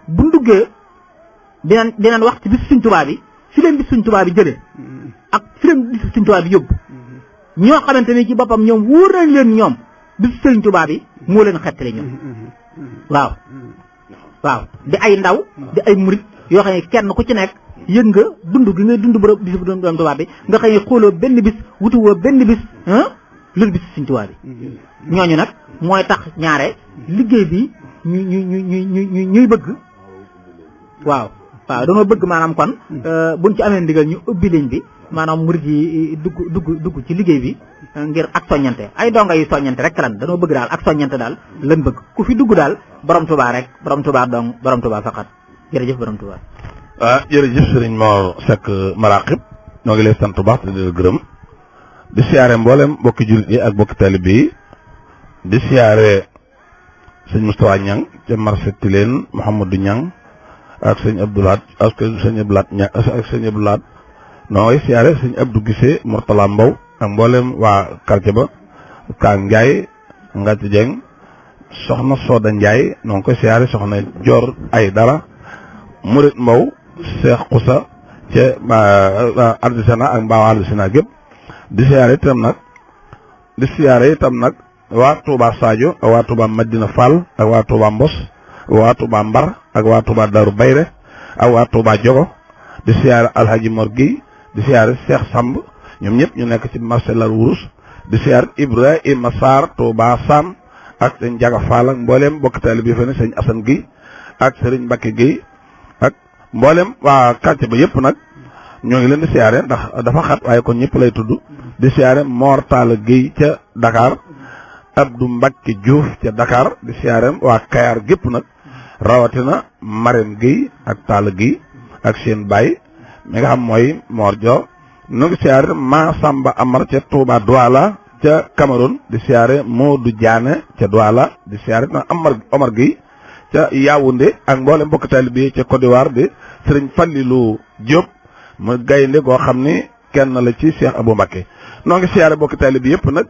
bu ñu duggee dinañ wax ci bis Sëñ Tuubaa bi fi leen bis Sëñ Tuubaa bi jëlee ak fi leen bis Sëñ Tuubaa bi yóbbu ñoo xamante ni ci boppam ñoom wóor nañ leen ñoom bis Sëñ Tuubaa bi moo leen xettali ñoom waaw di ay ndaw di ay murit yoo xam ne kenn ku ci nekk yëg nga dund gi ngay dund bërëb bis bu doon Tuubaa bi nga xam ne xooloo benn bis wutuwoo benn bis loolu bis Sëñ Tuubaa bi ñooñu nag mooy tax ñaare liggéey bi ñuy bëgg waaw dañoo bëgg maanaam kon buñ ci amee ndigal ñu ubbi ligne bi maanaam murit yi dugg ci liggéey bi ngir ak soññante ay donga yu soññante rek lan dañoo bëgg daal ak soññante daal lan bëgg ku fi dugg daal borom Tuubaa rek borom Tuubaa dong borom Tuubaa faqat jërëjëf borom Tuubaa. jërëjëf Serigne Mor Seck Maraqib ñoo ngi lay sant bu baax di gërëm di siyaare mboolem bokki jullit yi ak bokki taalibe yi di siyaare sëñ Moustapha Niang ca marché Tilène Mouhamadou Niang ak sëñ Abdoulaat ak sëñ Abdoulaat Niang ak sëñ Abdoulaat noo ngi siyaare sëñ Abdou Gissé Mourtala Mbow ak mboolem waa quartier ba Ka Ndiaye Ngath Dieng soxna Soda Ndiaye noo ngi koy siyaare soxna Dior ay dara Murit Mbow Cheikh Kousa ca Ardisana ak Mbaaw Ardisana gépp di siyaare itam nag waa Touba Sadio ak waa Touba Madina Fall ak waa Touba Mbos waa Touba Mbar ak waa Touba Darou Bayre ak waa Touba Diogo di siyaare Alhaji Mor Guèye di siyaare Cheikh Samb ñoom ñëpp ñu nekk ci marché Lar Wurus di siyaare Ibrahima Sarr Touba Sam ak sëñ Jaga Fall ak mboolem bokk taalibe bi fa ne sëñ Assane Guèye ak Serigne Mbacke Guèye ak mboolem waa quartier ba yëpp nag ñoo ngi leen di siyaare ndax dafa xat waaye kon ñëpp lay tudd di siyaare Mor Talla Guèye ca Dakar Abdou Mbacke Diouf ca Dakar di siyaare waa Kayar gépp nag rawatina Marème Guèye ak Talla Guèye ak seen baay mi nga xam mooy Mor Dio nu ngi siyaare Massamba Amar ca Touba Douala ca Cameroun di siyaare Modou Diané ca Douala di siyaare na Omar Guèye ca Yaoundé ak mboolem mbokk taalibe bi ca Côte d'Ivoire di Serigne Fallilou Diop mu gaynde goo xam ni kenn la ci Cheikh Abou Mbacké noo ngi siyaare mbokk taalibe bi yëpp nag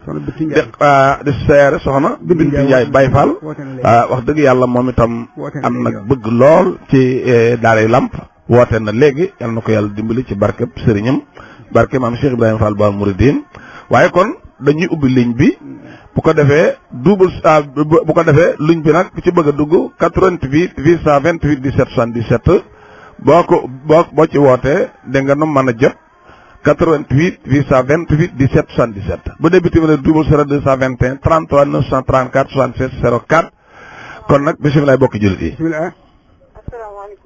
di siyaare soxna Bintu Ndiaye Baye Fall wax dëgg yàlla moom itam am nag bëgg lool ci daaray Lamp woote na léegi yal na ko yàlla dimbali ci barkeb sëriñam barke maam Cheikh Ibrahima Fall Baal Mouridine waaye kon dañuy ubbi ligne bi bu ko defee bu ko defee ligne bi nag ku ci bëgg a dugg 88 828 17 77 boo ci wootee da nga nu mën a jot 88 828 17 77 bu dee bitim réew 0221 33 934 76 04 kon nag bisimilah bokki jullit yi. bisimilah.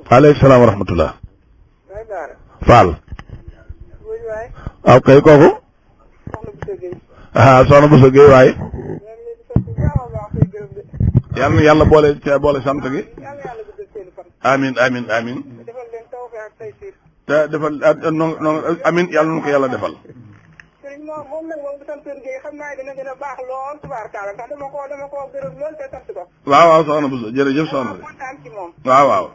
aleykum salaam wa rahmatullah. Fall. waaw kay kooku. soxna Bousso Gueye waay. yal na yàlla boole sant gi. amin te defal amin yàlla na ko yàlla defal. moom nag moom bu santoon Gueye xam naa dina gën a baax lool tubaarkaala ndax dama koo gërëm lool te sant ko. waaw soxna Bousso jërëjëf soxna bi. kontaan ci moom. waaw.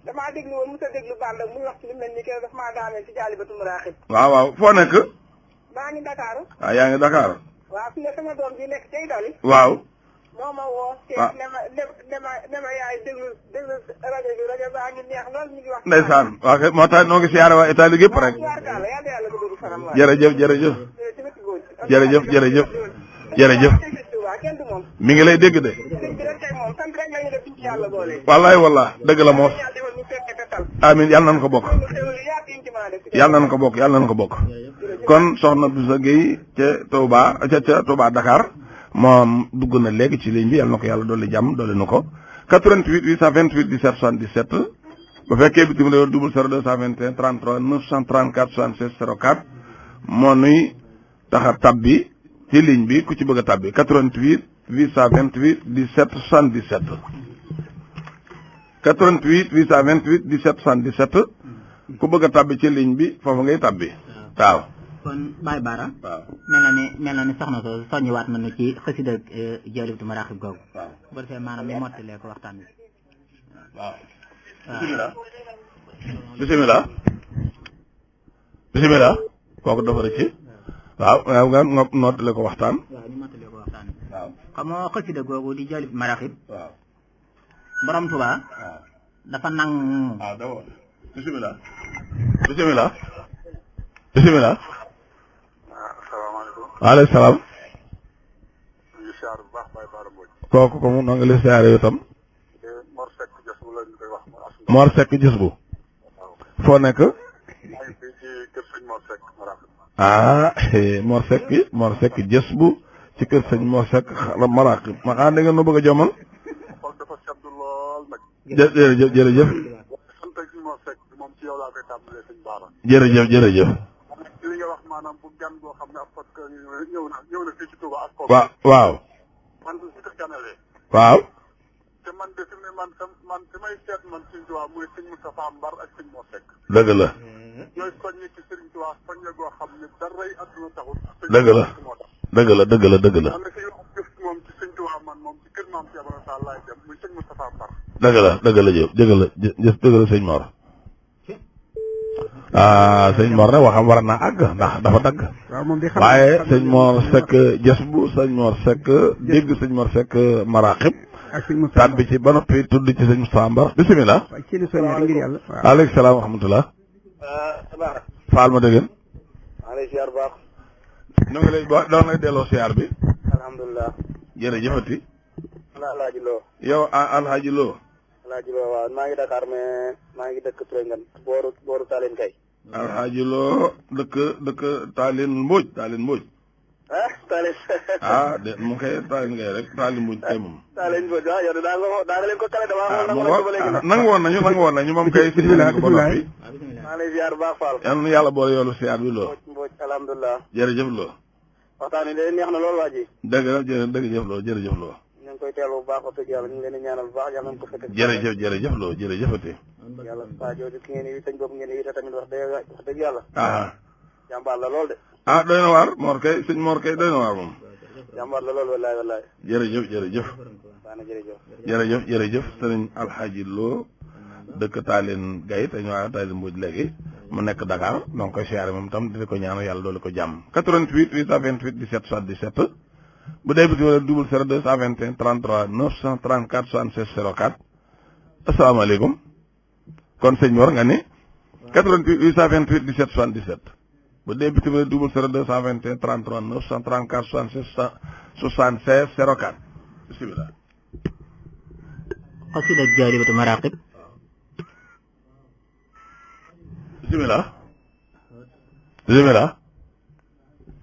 damaa déglu woon mos a déglu bàll ak muy wax ci lu mel ni que daf maa daaneel ci Jaalibatul Maraaxib. waaw foo nekk. maa ngi Dakar. yaa ngi Dakar. waaw fi ne sama doom ji nekk ca Italie. waaw. moo ma woo. te ne ma yaay déglu rajo baa ngi neex lool ñu ngi wax. ndeysaan waaw kay moo tax noo ngi siyaare waa Italie gépp rek. jërëjëf. mi ngi lay dégg de. wallaay dëgg la moos. amin yàlla nañ ko bokk. yàlla nañ ko bokk. kon soxna Bousso Gueye ca Touba Dakar moom dugg na léegi ci ligne bi yàlla na ko yàlla dolli jàmm dolli na ko 88 828 17 77 bu fekkee bitim réew 0221 33 934 76 04 moo nuy tax a tabbi ci ligne bi ku ci bëgg a tàbbi 88 828 17 77 88 828 17 77 ku bëgg a tàbbi ci ligne bi foofu ngay tàbbi waaw kon Baye Bara waaw mel na ni soxna soo soññiwaat nañu ci xasida Jaalibatu Maraaxib googu waaw bu defee maanaam ñu mottalee ko waxtaan bi waaw bismillah kooku dafa rëcc waaw nga nootale ko waxtaan waaw ñu mottalee ko waxtaan bi waaw xam nga xasida googu di Jaalibatu Maraaxib waaw borom Tuubaa waaw dafa nang waaw d'abord bismillah bismillah bismillah asalaamaaleykum. waaleykum salaam ñu ngi siyaar bu baax Baye Bara Mbodj. kooku ko mu noo ngi lay siyaare yow tam Mor Seck Jës bu la ñu koy wax. Mor Seck gis bu foo nekk maa ngi fii ci kër sëñ Mor Seck Maraaxib. Mor Seck gis bu ci kër sëñ Mor Seck Maraaxib ma xam da ngeen no bëgg a jomal xool dafa sedd lool nag. jërëjëf sant ak sëñ Mor Seck moom ci yow laa koy tàmbalee sëñ Bara. jërëjëf li nga wax maanaam bu gan boo xam ne ab parce que ñëw na fii ci Touba ak kooku. waaw man su ko ganalee. waaw te man de fi mu ne man fi may seet man sëñ Touba mooy sëñ Moustapha Mbar ak sëñ Mor Seck. dëgg la ñooy soññi ci sëriñ Touba soññe goo xam ne daray adduna taxul. dëgg la am na si yoo jëf moom ci sëñ Touba man moom ci kër maam Cheikh Ibra Fall laay dem muy sëñ Moustapha Mbar. dëgg la sëñ Mor sëñ Mor ne waxam war naa àgg ndax dafa dagg waaye sëñ Mor Seck jës bu sëñ Mor Seck dégg sëñ Mor Seck Maraaxib taan bi ci ba noppi tudd ci sëñ Moustapha Mbar bisimilah waaleykum salaam wa rahmatullah faal ma dëggeen maa lay siyaar baax. ñoo ngi lay doon lay delloo siyaar bi alhamdulilah. jërëjëfati Alaaji Lo. yow Alhaji Lo Alaaji Lo waaw maa ngi Dakar mais maa ngi dëkk Touré Ngane booru Tallinn kay. Alhaji Lo dëkk Tallinn Mbodj Tallinn. de mu koy Tallinn ngay rek Tallinn Mbodj kay moom. Tallinn Mbodj waaw yow daa nga leen ko kale damaa. nangu woon nañu moom kay. bisimilah ba noppi. maa lay ziar baax Fall. yal na yàlla boole yoolu siyaar bi Lo. Mbodj alhamdulilah. jërëjëf Lo. waxtaan wi de neex na lool waa ji. dëgg la jërëjëf Lo jërëjëf Lo. ñu ngi koy teelu bu baax wax dëgg yàlla ñu ngi leen di ñaanal bu baax yàlla nañ ko fekk. jërëjëf Lo jërëjëfati. yàlla saa jooju ki ngeen yi sëñ boobu ngeen yi tamit wax dëgg yàlla. jàmbaar la lool de. doy na waar Mor kay sëñ Mor kay doy na waar moom. jàmbaar la lool wallaay. jërëjëf. jërëjëf sëriñ Alhaji Lo dëkk Tallinn Gaye te ñu waa Tallinn Mbodj léegi mu nekk Dakar donc koy siyaare moom tam di ko ñaanal yàlla doole ko jàmm 88 828 17 77 bu dee biti wala 00 221 33 934 76 04 asalaamaaleykum kon sëñ Mor nga ni 88 828 17 77 bu dee biti wala 00 221 33 934 76 04 bisimilah. xasida Jaalibatu Maraaxib bisimilah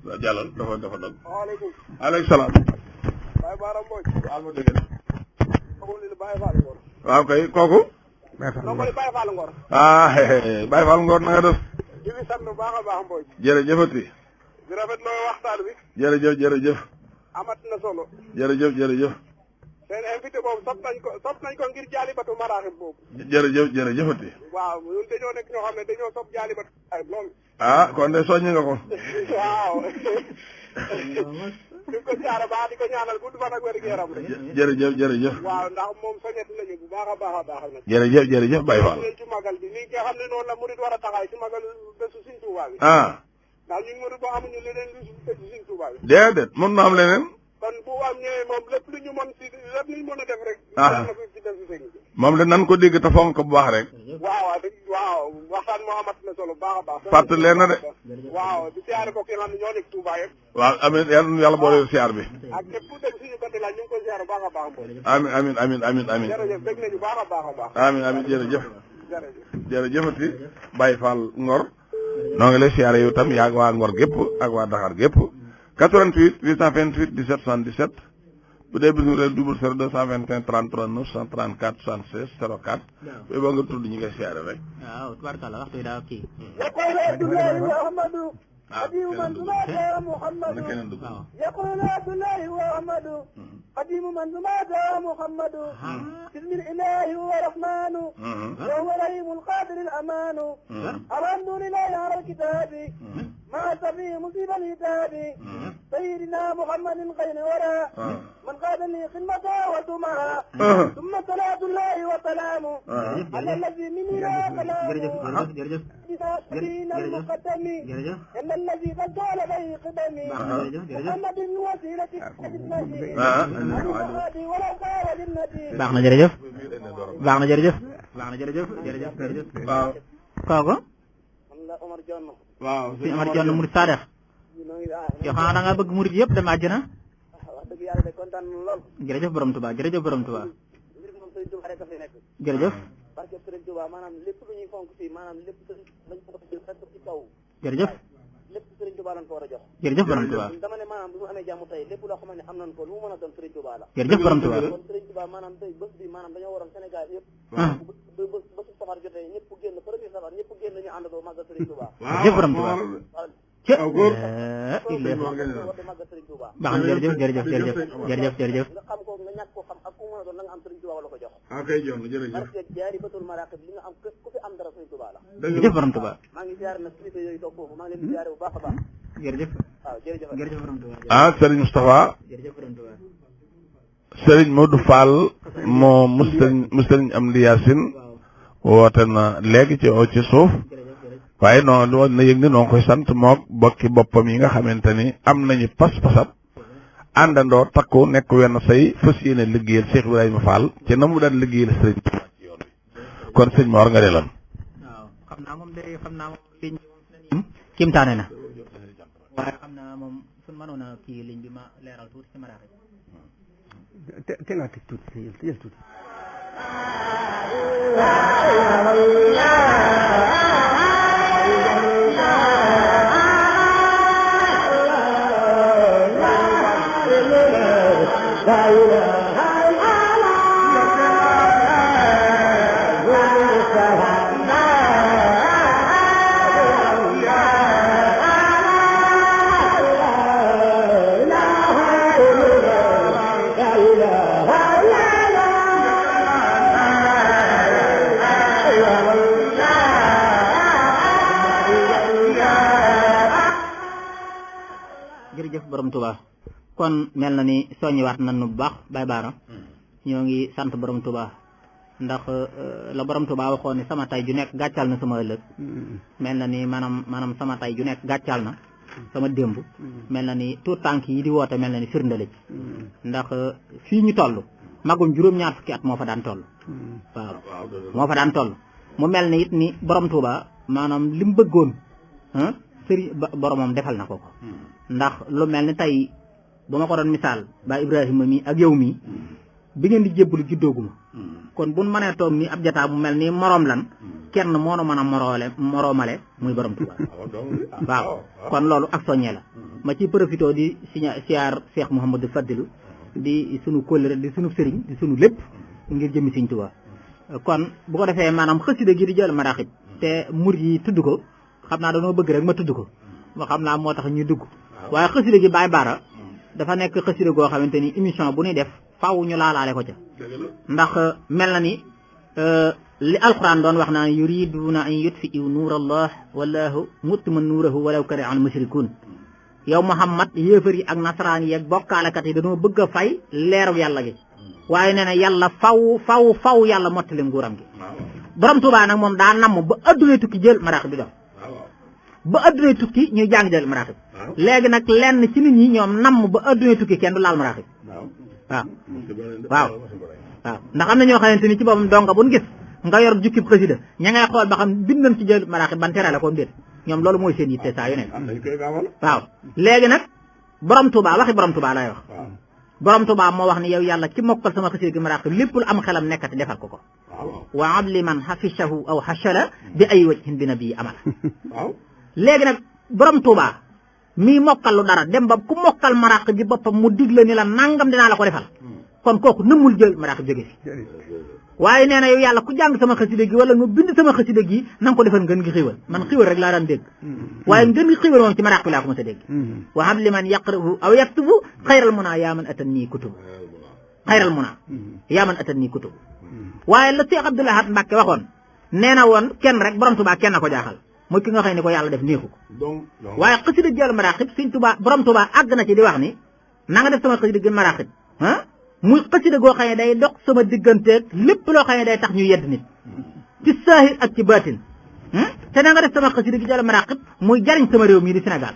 waaw jàllal dafa dog. waaleykum. aleykum salaam. Baye Bara Mbodj. waaw ma dëgg Baye Fall Ngor. waaw kay kooku. Baye Fall Ngor. Baye Fall Ngor na nga def. di fi sant bu baax a baax Mbodj. jërëjëfati. di rafetlu waxtaan bi. jërëjëf. amat na solo. jërëjëf. seen invité boobu sopp nañ ko ngir Jaalibatu Maraaxib boobu. jërëjëfati. waaw ñun dañoo nekk ñoo xam ne dañoo sopp Jaalibatu ay lool. kon de soññi nga ko. waaw. di ko jaara baax di ko ñaanal gudd fan ak wér gu yaram rek. jërëjëf. waaw ndax moom soññati nañu bu baax a baax nag. jërëjëf Baye Fall. ci magal bi ni nga xam ne noonu la murid war a taxaw ci magal bésu Sëñ Tuubaa bi. ndax ñun murid boo amuñu leneen lu bésu Sëñ Tuubaa bi. déedéet mën na am leneen. kon bu am ñëwee moom lépp lu ñu mën a def rek. ci def si sëñ bi. moom de nan ko dégg te fonk bu baax rek. waaw waxtaan moo amat na solo baax a baax. fàttali leen na de. waaw di siyaare ko ki nga xam ne ñoo nekk Touba yëpp. waaw amiin yàlla boole siyaar bi. ak képp ku dem suñu côté la ñu ngi koy siyaare baax a baax. amiin. jërëjëf dégg nañu baax a baax. amiin jërëjëfati Baye Fall Ngor. noo ngi lay siyaare yow tam yaa waa Ngor gépp ak waa Dakar gépp 88 828 17 77 bu dee bisu réew 00 221 33 934 76 04 boo nga tudd ñi ngay siyaare rek. waaw tubaarkalla waxtu yi daa kii. قديم من مات محمد يقول عبد الله وأحمد قديم من مات محمد بسم الإله والرحمن وهو رحيم القادر الأمان الحمد لله على الكتاب مع سبي مصيب الهتاب سيدنا محمد خير ورى من قاد لي خدمته وسمعها ثم صلاة الله وسلامه على الذي مني لا كلام بسبيل المقدم إن الذي قد جعل به قدمي محمد وسيلة baax na jërëjëf baax na jërëjëf baax na jërëjëf jërëjëf jërëjëf waaw kooku Omar Jonn waaw sëñ Omar Jonn murid Sadex yow xanaa da nga bëgg murid yëpp dem àjjana wax dëgg yàlla de kontaan na lool jërëjëf borom Tuubaa jërëjëf borom Tuubaa mbir moom Sëriñ Tuubaa rek a fi nekk jërëjëf parce que Sëriñ Tuubaa maanaam lépp lu ñuy fonk fii maanaam lépp dañ ko jël rek ci kaw jërëjëf lépp Sëriñ Tuubaa lañ ko war a jox jërëjëf borom Tuubaa dama ne maanaam bu mu amee jàmm tey lépp loo xam ne am nañ ko lu mu mën a doon Sëriñ Tuubaa la jërëjëf borom Tuubaa kon Sëriñ Tuubaa maanaam tey bés bi maanaam dañoo waroon Sénégal yëpp bésu safar jotee ñëpp génn premier safar ñëpp génn ñu àndandoo màggal Sëriñ Tuubaa jërëjëf borom Tuubaa màggal Sëriñ Tuubaa baax na jërëjëf jërëjëf jërëjëf jërëjëf jërëjëf nga xam ko nga ñàkk ko xam ak ku mën a doon la nga am Sëriñ Tuubaa la ko jox kay Jonn jërëjëf parce que jaari batul maraqib li nga am ku fi am dara Sëriñ Tuubaa la jërëjëf borom Tuubaa maa ngi ziare nag kilifa yooyu toog foofu maa ngi leen di ziare bu baax a baax jërëjëf waaw jërëjëf jërëjëf borom Tuubaa ah Serigne Moustapha jërëjëf borom Tuubaa Serigne Modou Fall moo mu Serigne Amdi Yacine woote na léegi ci suuf waaye noonu woon na yëg ni noo ngi koy sant moog bokki boppam yi nga xamante ni am nañu pas-pasab àndandoo takku nekk wenn say fas yéene liggéeyal Cheikh Ibrahima Fall ci na mu daan liggéeyal Serigne Touba ci yoon wi kon sëñ Mor nga de lan waaw xam naa moom liñ kimtaane na waaye xam naa moom suñ mënoon a kii liñ bi ma leeral tuuti ci maraax te nga tëj tuuti tëjal tuuti jërëjëf borom Tuubaa kon mel na ni soññiwaat nañu bu baax Baye Bara ñoo ngi sant borom Tuubaa ndax la borom Tuubaa waxoon ni sama tay ju nekk gàccal na sama ëllëg mel na ni maanaam sama tay ju nekk gàccal na sama démb mel na ni tout tànk yi di woote mel na ni firndale ci ndax fii ñu toll magum juróom-ñaar fukki at moo fa daan toll waaw moo fa daan toll mu mel ni it ni borom Tuubaa maanaam li mu bëggoon sëriñ boromam defal na ko ko ndax lu mel ni tey bu ma ko doon misaal ba Ibrahima mi ak yow mi bi ngeen di jébbalu juddooguma kon buñ mënee toog ni ab jataa bu mel ni moroom lan kenn moo nu mën a moroomale muy borom Tuubaa waaw kon loolu ak soññee la ma ci profité di siyaar Cheikh Mouhamadou Fadilu di sunu kóllëre di sunu sëriñ di sunu lépp ngir jëmi Sëriñ Tuubaa kon bu ko defee maanaam xasida gi di jël maraaxib te mur yi tudd ko xam naa dañoo bëgg rek ma tudd ko ma xam naa moo tax ñu dugg waaye xasida gi Baye Bara dafa nekk xasida goo xamante ni émission bu ñuy def faaw ñu laalaale ko ca ndax mel na ni li alquran doon wax naan yuriduna an yutfi'u nuur allah wallahu mutima nuurahu walaw kariha al mushrikun yow Muhammad yéefar yi ak nasaraan yi ak bokkaalekat yi dañoo bëgg a fay leeru yàlla gi waaye nee na yàlla faw yàlla mottali nguuram gi borom Tuubaa nag moom daa namm ba adduna tukki jël maraax bi dox ba adduna tukki ñuy jàng jël maraaxib léegi nag lenn ci nit ñi ñoom namm ba adduna tukki kenn du laal maraaxib waaw ndax am na ñoo xamante ni ci boppam donga buñ gis nga yor jukkib xasida ña ngay xool ba xam bind nañ ci jël maraaxib ban tere la ko déet ñoom loolu mooy seen yitte saa yu nekk waaw léegi nag borom Tuubaa waxi borom Tuubaa lay wax borom Tuubaa moo wax ni yow yàlla ci mokkal sama xasida gi maraaxib lépp lu am xelam nekkati defal ko wa abli man xafishahu aw xashala bi ay wajhin bi nabii amala léegi nag borom Tuubaa mii mokkal lu dara dem ba ku mokkal maraq ji boppam mu digle ni la nangam dinaa la ko defal kon kooku nëmmul jël maraaxib jóge fi waaye nee na yow yàlla ku jàng sama xasida gi wala nga bind sama xasida gi na nga ko defal ngeen ngi xiiwal man xiiwal rek laa daan dégg waaye ngeen ngi xiiwal moom ci maraaxib bi laa ko mos a dégg wa hab liman yaqra'u aw yaktubu xayral muna yaa man atan nii kutub xayral muna yaa man atan nii kutub waaye la Cheikh Abdoul Ahad Mbacké waxoon nee na woon kenn rek borom Tuubaa kenn ko jaaxal mooy ki nga xam ne ko yàlla def neexu ko waaye xasida gi al maraaxib sëñ Tuubaa borom Tuubaa àgg na ci di wax ni na nga def sama xasida gi maraaxib ah muy xasida goo xam ne day dox sama digganteeg lépp loo xam ne day tax ñu yedd nit ci saahir ak ci baatin te na nga def sama xasida gi al maraaxib muy jariñ sama réew mii di Sénégal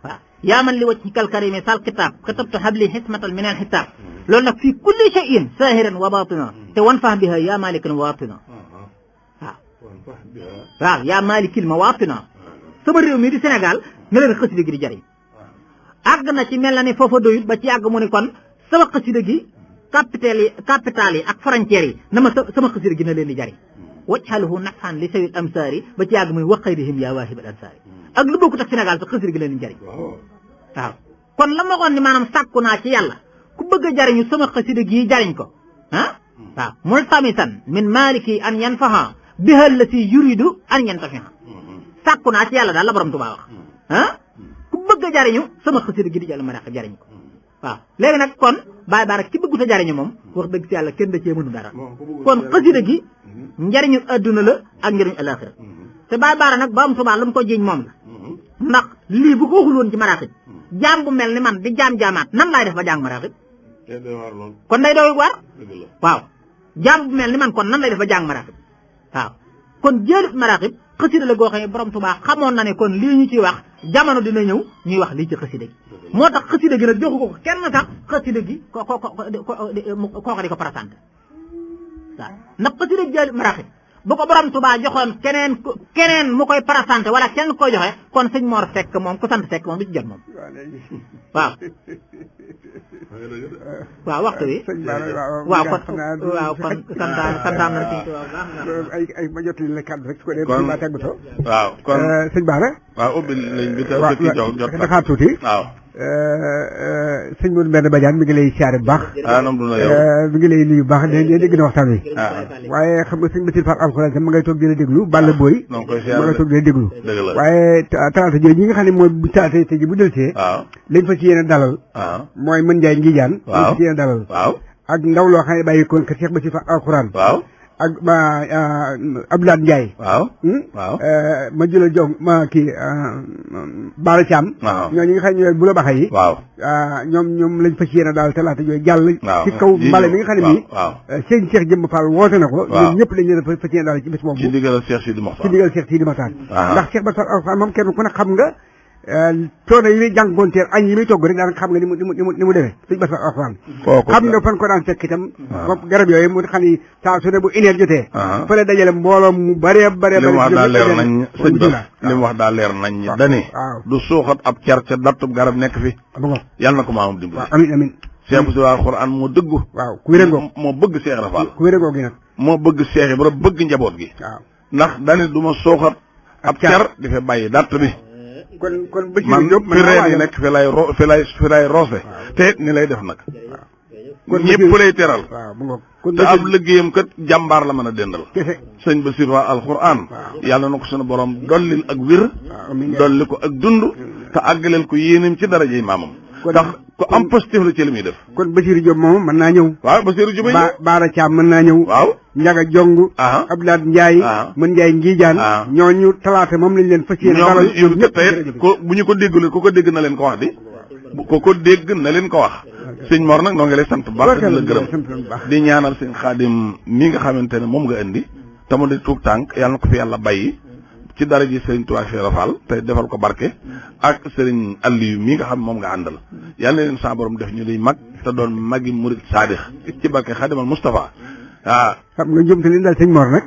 waaw yaa man li wajhi kal karimi sal kitaab katabtu habli xismatan min al xitaab loolu nag fii kulli shay'in saahiran wa baatina te wan fax biha yaa malikan waatina waaw yaa malikil mawaatina sama réew mii di Sénégal nga leen xasida gi di jariñ àgg na ci mel na ni foofa doyut ba ci àgg mu ni kon sama xasida gi capital yi ak frontières yi na ma sama xasida gi na leen di jariñ wajhaluhu nafhan li sawil amsaari ba ci àgg muy waqayrihim yaa waahibal ansaari ak lu bokkut ak Sénégal sax xasida gi leen di jariñ waaw kon la ma waxoon ni maanaam sàkku naa ci yàlla ku bëgg a jariñu sama xasida gi jariñ ko ah waaw multamisan min maliki an yanfaha bihal la si yuridu an yantafiha sàkku naa ci yàlla daal la borom Tuubaa wax ah ku bëgg a jariñu sama xasida gi di jàll maraaxib jariñ ko waaw léegi nag kon bàyyi baa rek ki bëggut a jariñu moom wax dëgg si yàlla kenn da cee mënu dara kon xasida gi njariñu adduna la ak njariñu alaxira te bàyyi baara nag borom Tuubaa lu mu ko jiiñ moom la ndax lii bu ko waxul woon ci maraaxib jaam bu mel ni man di jaam-jaamaat nan laay def ba jàng maraaxib kon day doy waar waaw jaam bu mel ni man kon nan lay def ba jàng maraaxib waaw kon jëlut maraaxib xasida la goo xam ne borom Tuubaa xamoon na ne kon lii ñu ciy wax jamono dina ñëw ñuy wax lii ci xasida gi moo tax xasida gi nag joxu ko kenn sax xasida gi kooka di ko présenté waaw ndax xasida gi jëlut maraaxib bu ko borom Tuubaa joxoon keneen mu koy présenté wala kenn koy joxe kon sëñ Mor Seck moom ku sant Seck moom du ci jot moom waaw waaw waxtu bi waaw kon santaan na sëñ Tuubaa ay ma jotali la kàddu rek su ko dee ba tàggatoo waaw kon sëñ Bara waaw ubbi lañ bi te ki jot daxaar tuuti waaw sëñ Modou Mbène Badiane mi ngi lay siyaare bu baax nam du na yow mi ngi lay nuyu bu baax dégg na waxtaan wi waaye xam nga sëñ Bassirou Fall alxuraan tam ma ngay toog di la déglu Balla Boy ma ngay toog di la déglu waaye talaata jooju ñi nga xam ne mooy bu talaata tey ji bu delsee lañ fa ci yéen a dalal mooy mën Njaay Ngijaan lañ fa ci yéen a dalal ak ndaw loo xam ne bàyyi koon kër Cheikh Bassirou Fall alxuraan ak Abdoulaye Ndiaye ma jëla jong ma kii Baara Thiam ñooñu nga xam ne ñooy bu la baxa yi ñoom lañ fas yéene daal talaata jooyu jàll ci kaw mbale mi nga xam ne nii sëñ Cheikh Jëmb Fall woote na ko ñoom ñëpp lañ leen fas yéene daal ci bés boobu ci ndigal Cheikh Sidi Mokhtar ndax Cheikh Bassirou Fall alxuraan moom kenn ku ne xam nga coono yi muy jànkonteel añ yi muy togg rek daanaka xam nga ni mu demee sëñ Bassirou alxuraan xam nga fan ko daan fekk itam comme garab yooyu mu xam ni saa su ne bu une heure jotee fële dajale mbooloo mu bëree bëree li mu wax daa leer nañ sëñ Bass li mu wax daa leer nañ ñi dani du suuxat ab cer ca dattub garab nekk fi yàlla na ko maamam dimbali amiin amiin Cheikh Bassirou alxuraan moo dëggu waaw ku wérangoo moo bëgg Cheikh Rafal ku wérangoo gi nag moo bëgg Cheikh Ibra bëgg njaboot gi ndax dani du ma suuxat ab cer di fa bàyyi datt bi kon man fi reen yi nekk fi lay roose te ni lay def nag kon ñëpp lay teral te ab liggéeyam kat jàmbaar la mën a dendal sëñ Bassirou Fall alxuraan yàlla na ko sunu borom dollil ak wér dolli ko ak dund te àggaleel ko yéenam ci darajey maamam ndax ko am positif la ci li muy def kon Bassirou Diop moom mën naa ñëw waaw Bassirou Diop Baara Thiam mën naa ñëw waaw Njaga Jong Abdoulaye Ndiaye mën Ndiaye Ngijaan ñooñu talaata moom lañ leen fas yéene dalal ñoom tey ko bu ñu ko déggul ku ko dégg na leen ko wax di ku ko dégg na leen ko wax sëñ Mor nag noo ngi lay sant bu baax di la gërëm di ñaanal sëñ Xaadim mi nga xamante ne moom nga indi te mu di tuug tànk yàlla na ko fi yàlla bàyyi ci dara ji sëriñ Tuubaa Cheikh Rafal te defal ko barke ak sëriñ Aliou mi nga xam moom nga àndal yàlla na leen sa borom def ñu di mag te doon magi murid saadix ci barke Xaadimal Mustafa xam nga njumte li daal sëñ Mor nag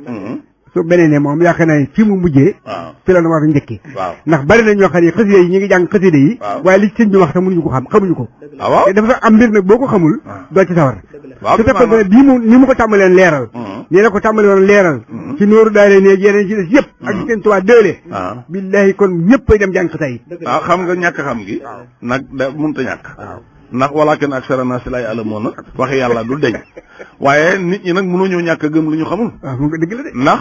su beneen moom yaakaar naa fi mu mujjee fi la na war a njëkki ndax bari na ñoo xam ne xasida yi ñu ngi jàng xasida yi waaye li sëñ bi wax te mënuñu ko xam xamuñu ko te dafa am mbir nag boo ko xamul doo ci sawar su fekkoon ne bii mu ni mu ko tàmbaleen leeral nii la ko tàmbale woon leeral ci nooru daale néeg yeneen ci des yëpp ak ci seen tuwaa dële billahi kon ñëpp ay dem jàng xasida yi waaw xam nga ñàkk xam gi nag da mënut a ñàkk ndax walaakin aksara naasi laa ya'lamuun nag waxi yàlla du deñ waaye nit ñi nag mënuñoo ñàkk a gëm lu ñu xamul. waaw moom nga dëgg la de. ndax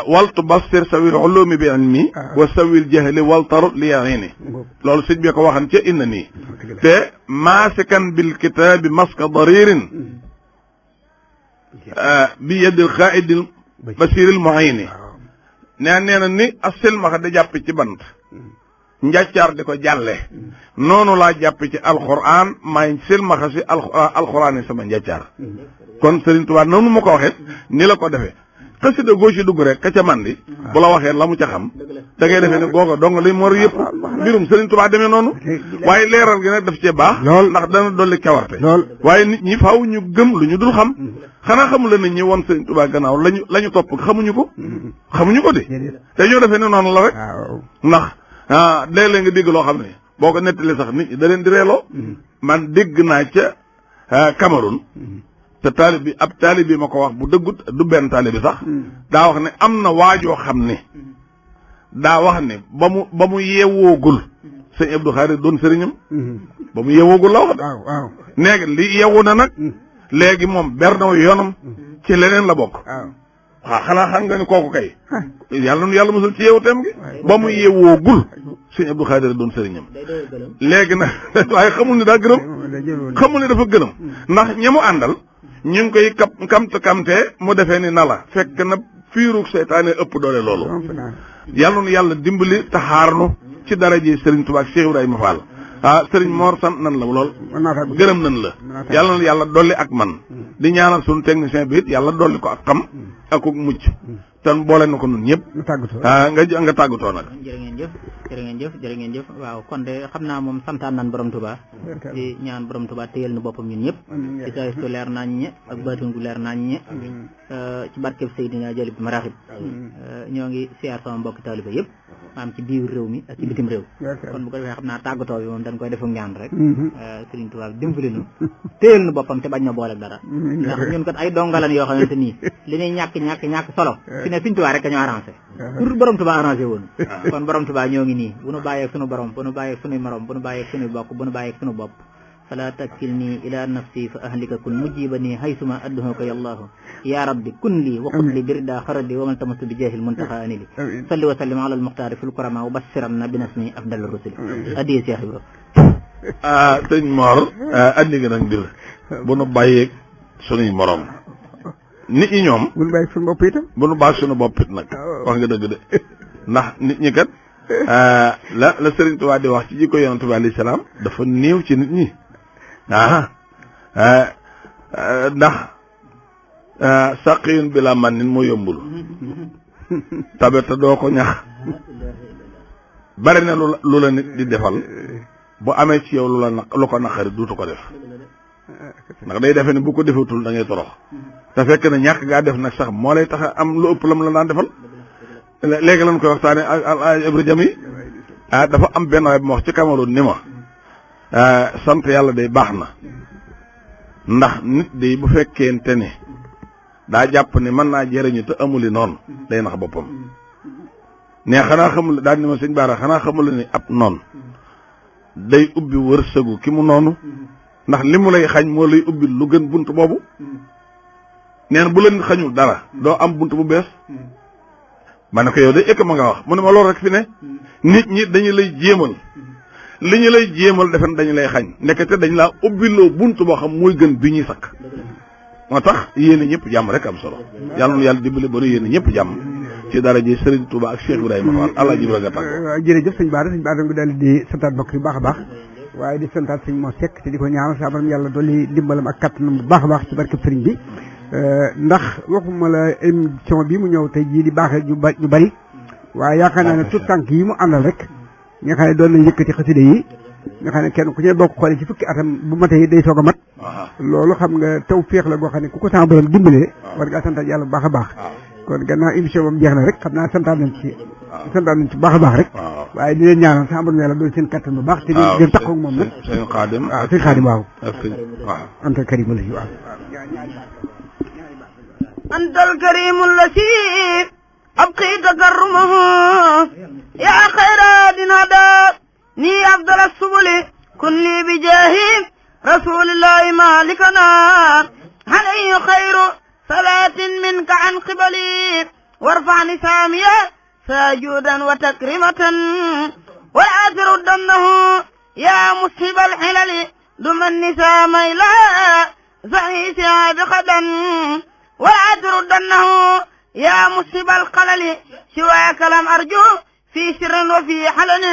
wal tubassir sawil ulumi bi ilmi wa sawil jahli wal tar li yarini loolu sëñ bi ko waxan ca inna nii te maasikan bil kitaabi maska daririn bi yadil xaaidil basiril muayini nee na ni asilmaxa da jàpp ci bant njàccaar di ko jàlle noonu laa jàpp ci alquran maay silmaxa si alquran yi sama njàccaar kon Sëriñ Tuubaa noonu ma ko waxee ni la ko defee xasida goo ci dugg rek ka ca mandi bu la waxee la mu ca xam da ngay defee ne googa dong li mor yëpp mbirum Sëriñ Tuubaa demee noonu waaye leeral gi nag daf cee baax ndax dana dolli cawarte waaye nit ñi faaw ñu gëm lu ñu dul xam xanaa xamul la nit ñi woon Sëriñ Tuubaa gannaaw la ñu topp xamuñu ko de te ñoo defee ne noonu la rek ndax léeg-léeg nga dégg loo xam ne boo ko nettali sax nit ñi da leen di reeloo man dégg naa ca Cameroun te taalib bi ab taalib bi ma ko wax bu dëggut du benn taalib bi sax daa wax ne am na waajoo xam ne daa wax ne ba mu yeewoogul sëñ Abdou Khadre doon sëriñam ba mu yeewoogul la wax de léegi li yeewu na nag léegi moom bernaw yoonam ci leneen la bokk waaw xanaa xam nga ni kooku kay yàlla nu yàlla mosul ci yeewu teem gi ba mu yeewoogul sëñ Abdou Khadre doon sëriñam léegi nag waaye xamul ni daa gërëm xamul ni dafa gërëm ndax ñamu àndal ñu ngi koy kamte mu defee ni na la fekk na fiiru seytaane ëpp doole loolu yàlla nu yàlla dimbali taxaarnu ci daraje Serigne Touba ak Cheikh Ibrahima Fall Serigne Mor sant nan la lool gërëm nan la yàlla na yàlla dolli ak man di ñaanal suñu technicien bi it yàlla dolli ko ak xam ak ko mucc tan boole na ko nun ñëpp nga tàggatoo nag jërë ngeen jëf waaw kon de xam naa moom santaan nan borom Touba di ñaan borom Touba téyel na boppam ñun ñëpp ci sayistu leer naññe ak baatin gu leer naññe ci barkeb Seydina Jalib Maraxib ñoo ngi siyaar sama mbokki taaliba yëpp maam ci biir réew mi ak ci bitim réew kon bu ko defee xam naa tàggatoo bi moom dañ koy defu ñaan rek Serigne Touba dimbali nu téyel na boppam te bañ na boole dara ndax ñun kat ay dongalan yoo xamante nii li ñuy ñàkk solo fi ne Serigne Touba rek ñu arrangé pour borom Touba arrangé woon kon borom Touba ñoo ngi nii bu nu bàyyeeg sunu borom bu nu bàyyeeg sunuy morom bu nu bàyyeeg sunuy bokk bu nu bàyyeeg sunu bopp fala takkilni ila nafsi fa ahlika kun mujibani haysuma adduhuka yallahu ya rabbi kun li wa qut li birda xaradi wa man tamastu bi jahil muntaxa anili salli wa sallim ala almuxtaari fi lkurama wa bassiranna bi nasmi afdal rusuli addiye Cheikh Ibra sëñ Mor andi nga nag mbir bu nu bàyyeeg sunuy morom nit ñi ñoom bu nu bàyyeeg sunu bopp itam bu nu bàyyeeg sunu bopp it nag wax nga dëgg de ndax nit ñi kat la Serigne Touba di wax ci jikko Yonent bi alayhi salaam dafa néew ci nit ñi ndax saqiyun bi la man nin moo yombul tabe te doo ko ñax bari na lu la nit di defal bu amee ci yow lu ko naqari duutu ko def ndax day defe ne bu ko defatul da ngay torox te fekk na ñàkk gaa def nag sax moo lay tax a am lu ëpp lam la daan defal léegi lañ koy waxtaane ak Ibra Jam yi dafa am benn waay bu ma wax ci Cameroun ni ma sant yàlla day baax na ndax nit day bu fekkente ne daa jàpp ne mën naa jëriñu te amuli noonu day nax boppam ne xanaa xamul daal ni ma sëñ Baara xanaa xamul ni ab noonu day ubbi wërsëgu ki mu noonu ndax li mu lay xañ moo lay ubbi lu gën bunt boobu neen bu leen xañul dara doo am bunt bu bees ma ne ko yow de ëkk ma nga wax mu ne ma loolu rek fi ne nit ñi dañu lay jéemal li ñu lay jéemal defen dañu lay xañ ndekete dañ laa ubbiloo bunt boo xam mooy gën bi ñuy sakk moo tax yéene ñëpp jàmm rek am solo yàlla nu yàlla dimbali ba nu yéene ñëpp jàmm ci dara ji Serigne Touba ak Cheikh Ibrahima Fall allah jibra nga tàgg jërëjëf sëñ Bara nga daal di santaat mbokk yi baax a baax waaye di santaat sëñ Mor Seck te di ko ñaanal saa borom yàlla dolli dimbalam ak kattanam bu baax a baax ci barkeb sëriñ bi ndax waxuma la émission bi mu ñëw tey jii di baaxee ñu bari waaye yaakaar naa ne tout tànk yi mu àndal rek nga xam ne doon nañ yëkkati xasida yi nga xam ne kenn ku ci bokk xoolee ci fukki atam bu matee day soog a mat loolu xam nga taw féex la goo xam ne ku ko sama borom dimbalee war ngaa santaat yàlla bu baax a baax kon gannaaw émission boobu jeex na rek xam naa santaat nañ ci bu baax a baax rek waaye di leen ñaanal sama borom yàlla doon seen kattan bu baax te di taxaw ak moom nag sëñ Xaadim waaw sëñ Xaadim waaw antal karim la waaw antal karim la si abqi takarrumahu ya khayra dinada ni afdal subuli kun li bi jahi رسول الله مالكنا عليه خير صلاة منك عن قبلي وارفع نسامي ساجودا وتكرمة ولا تردنه يا مسهب الحلل دم النسام إلى زعيسها بخدا ولا تردنه يا مسهب القلل سواك لم أرجو في سر وفي حلل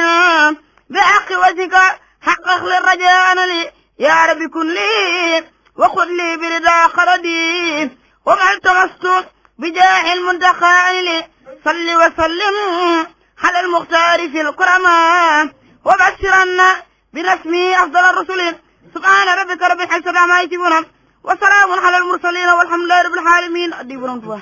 بحق وجهك حقق للرجاء لي يا رب كن لي وخذ لي برضا خلدي وما التمست بجاه المنتقى لي صل وسلم على المختار في الكرماء وبشرنا برسمي أفضل الرسل سبحان ربك رب العزة عما يصفون وسلام على المرسلين والحمد لله رب العالمين أديبنا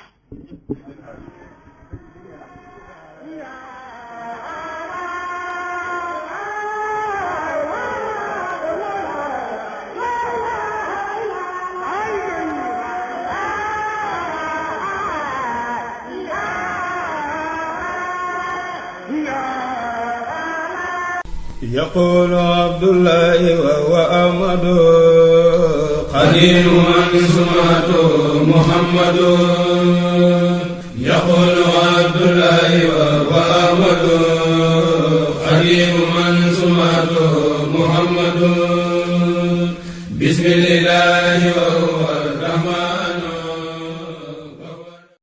يقول عبد الله وهو أحمد قديم من سمعته محمد يقول عبد الله وهو أحمد قديم من سمعته محمد بسم الله وهو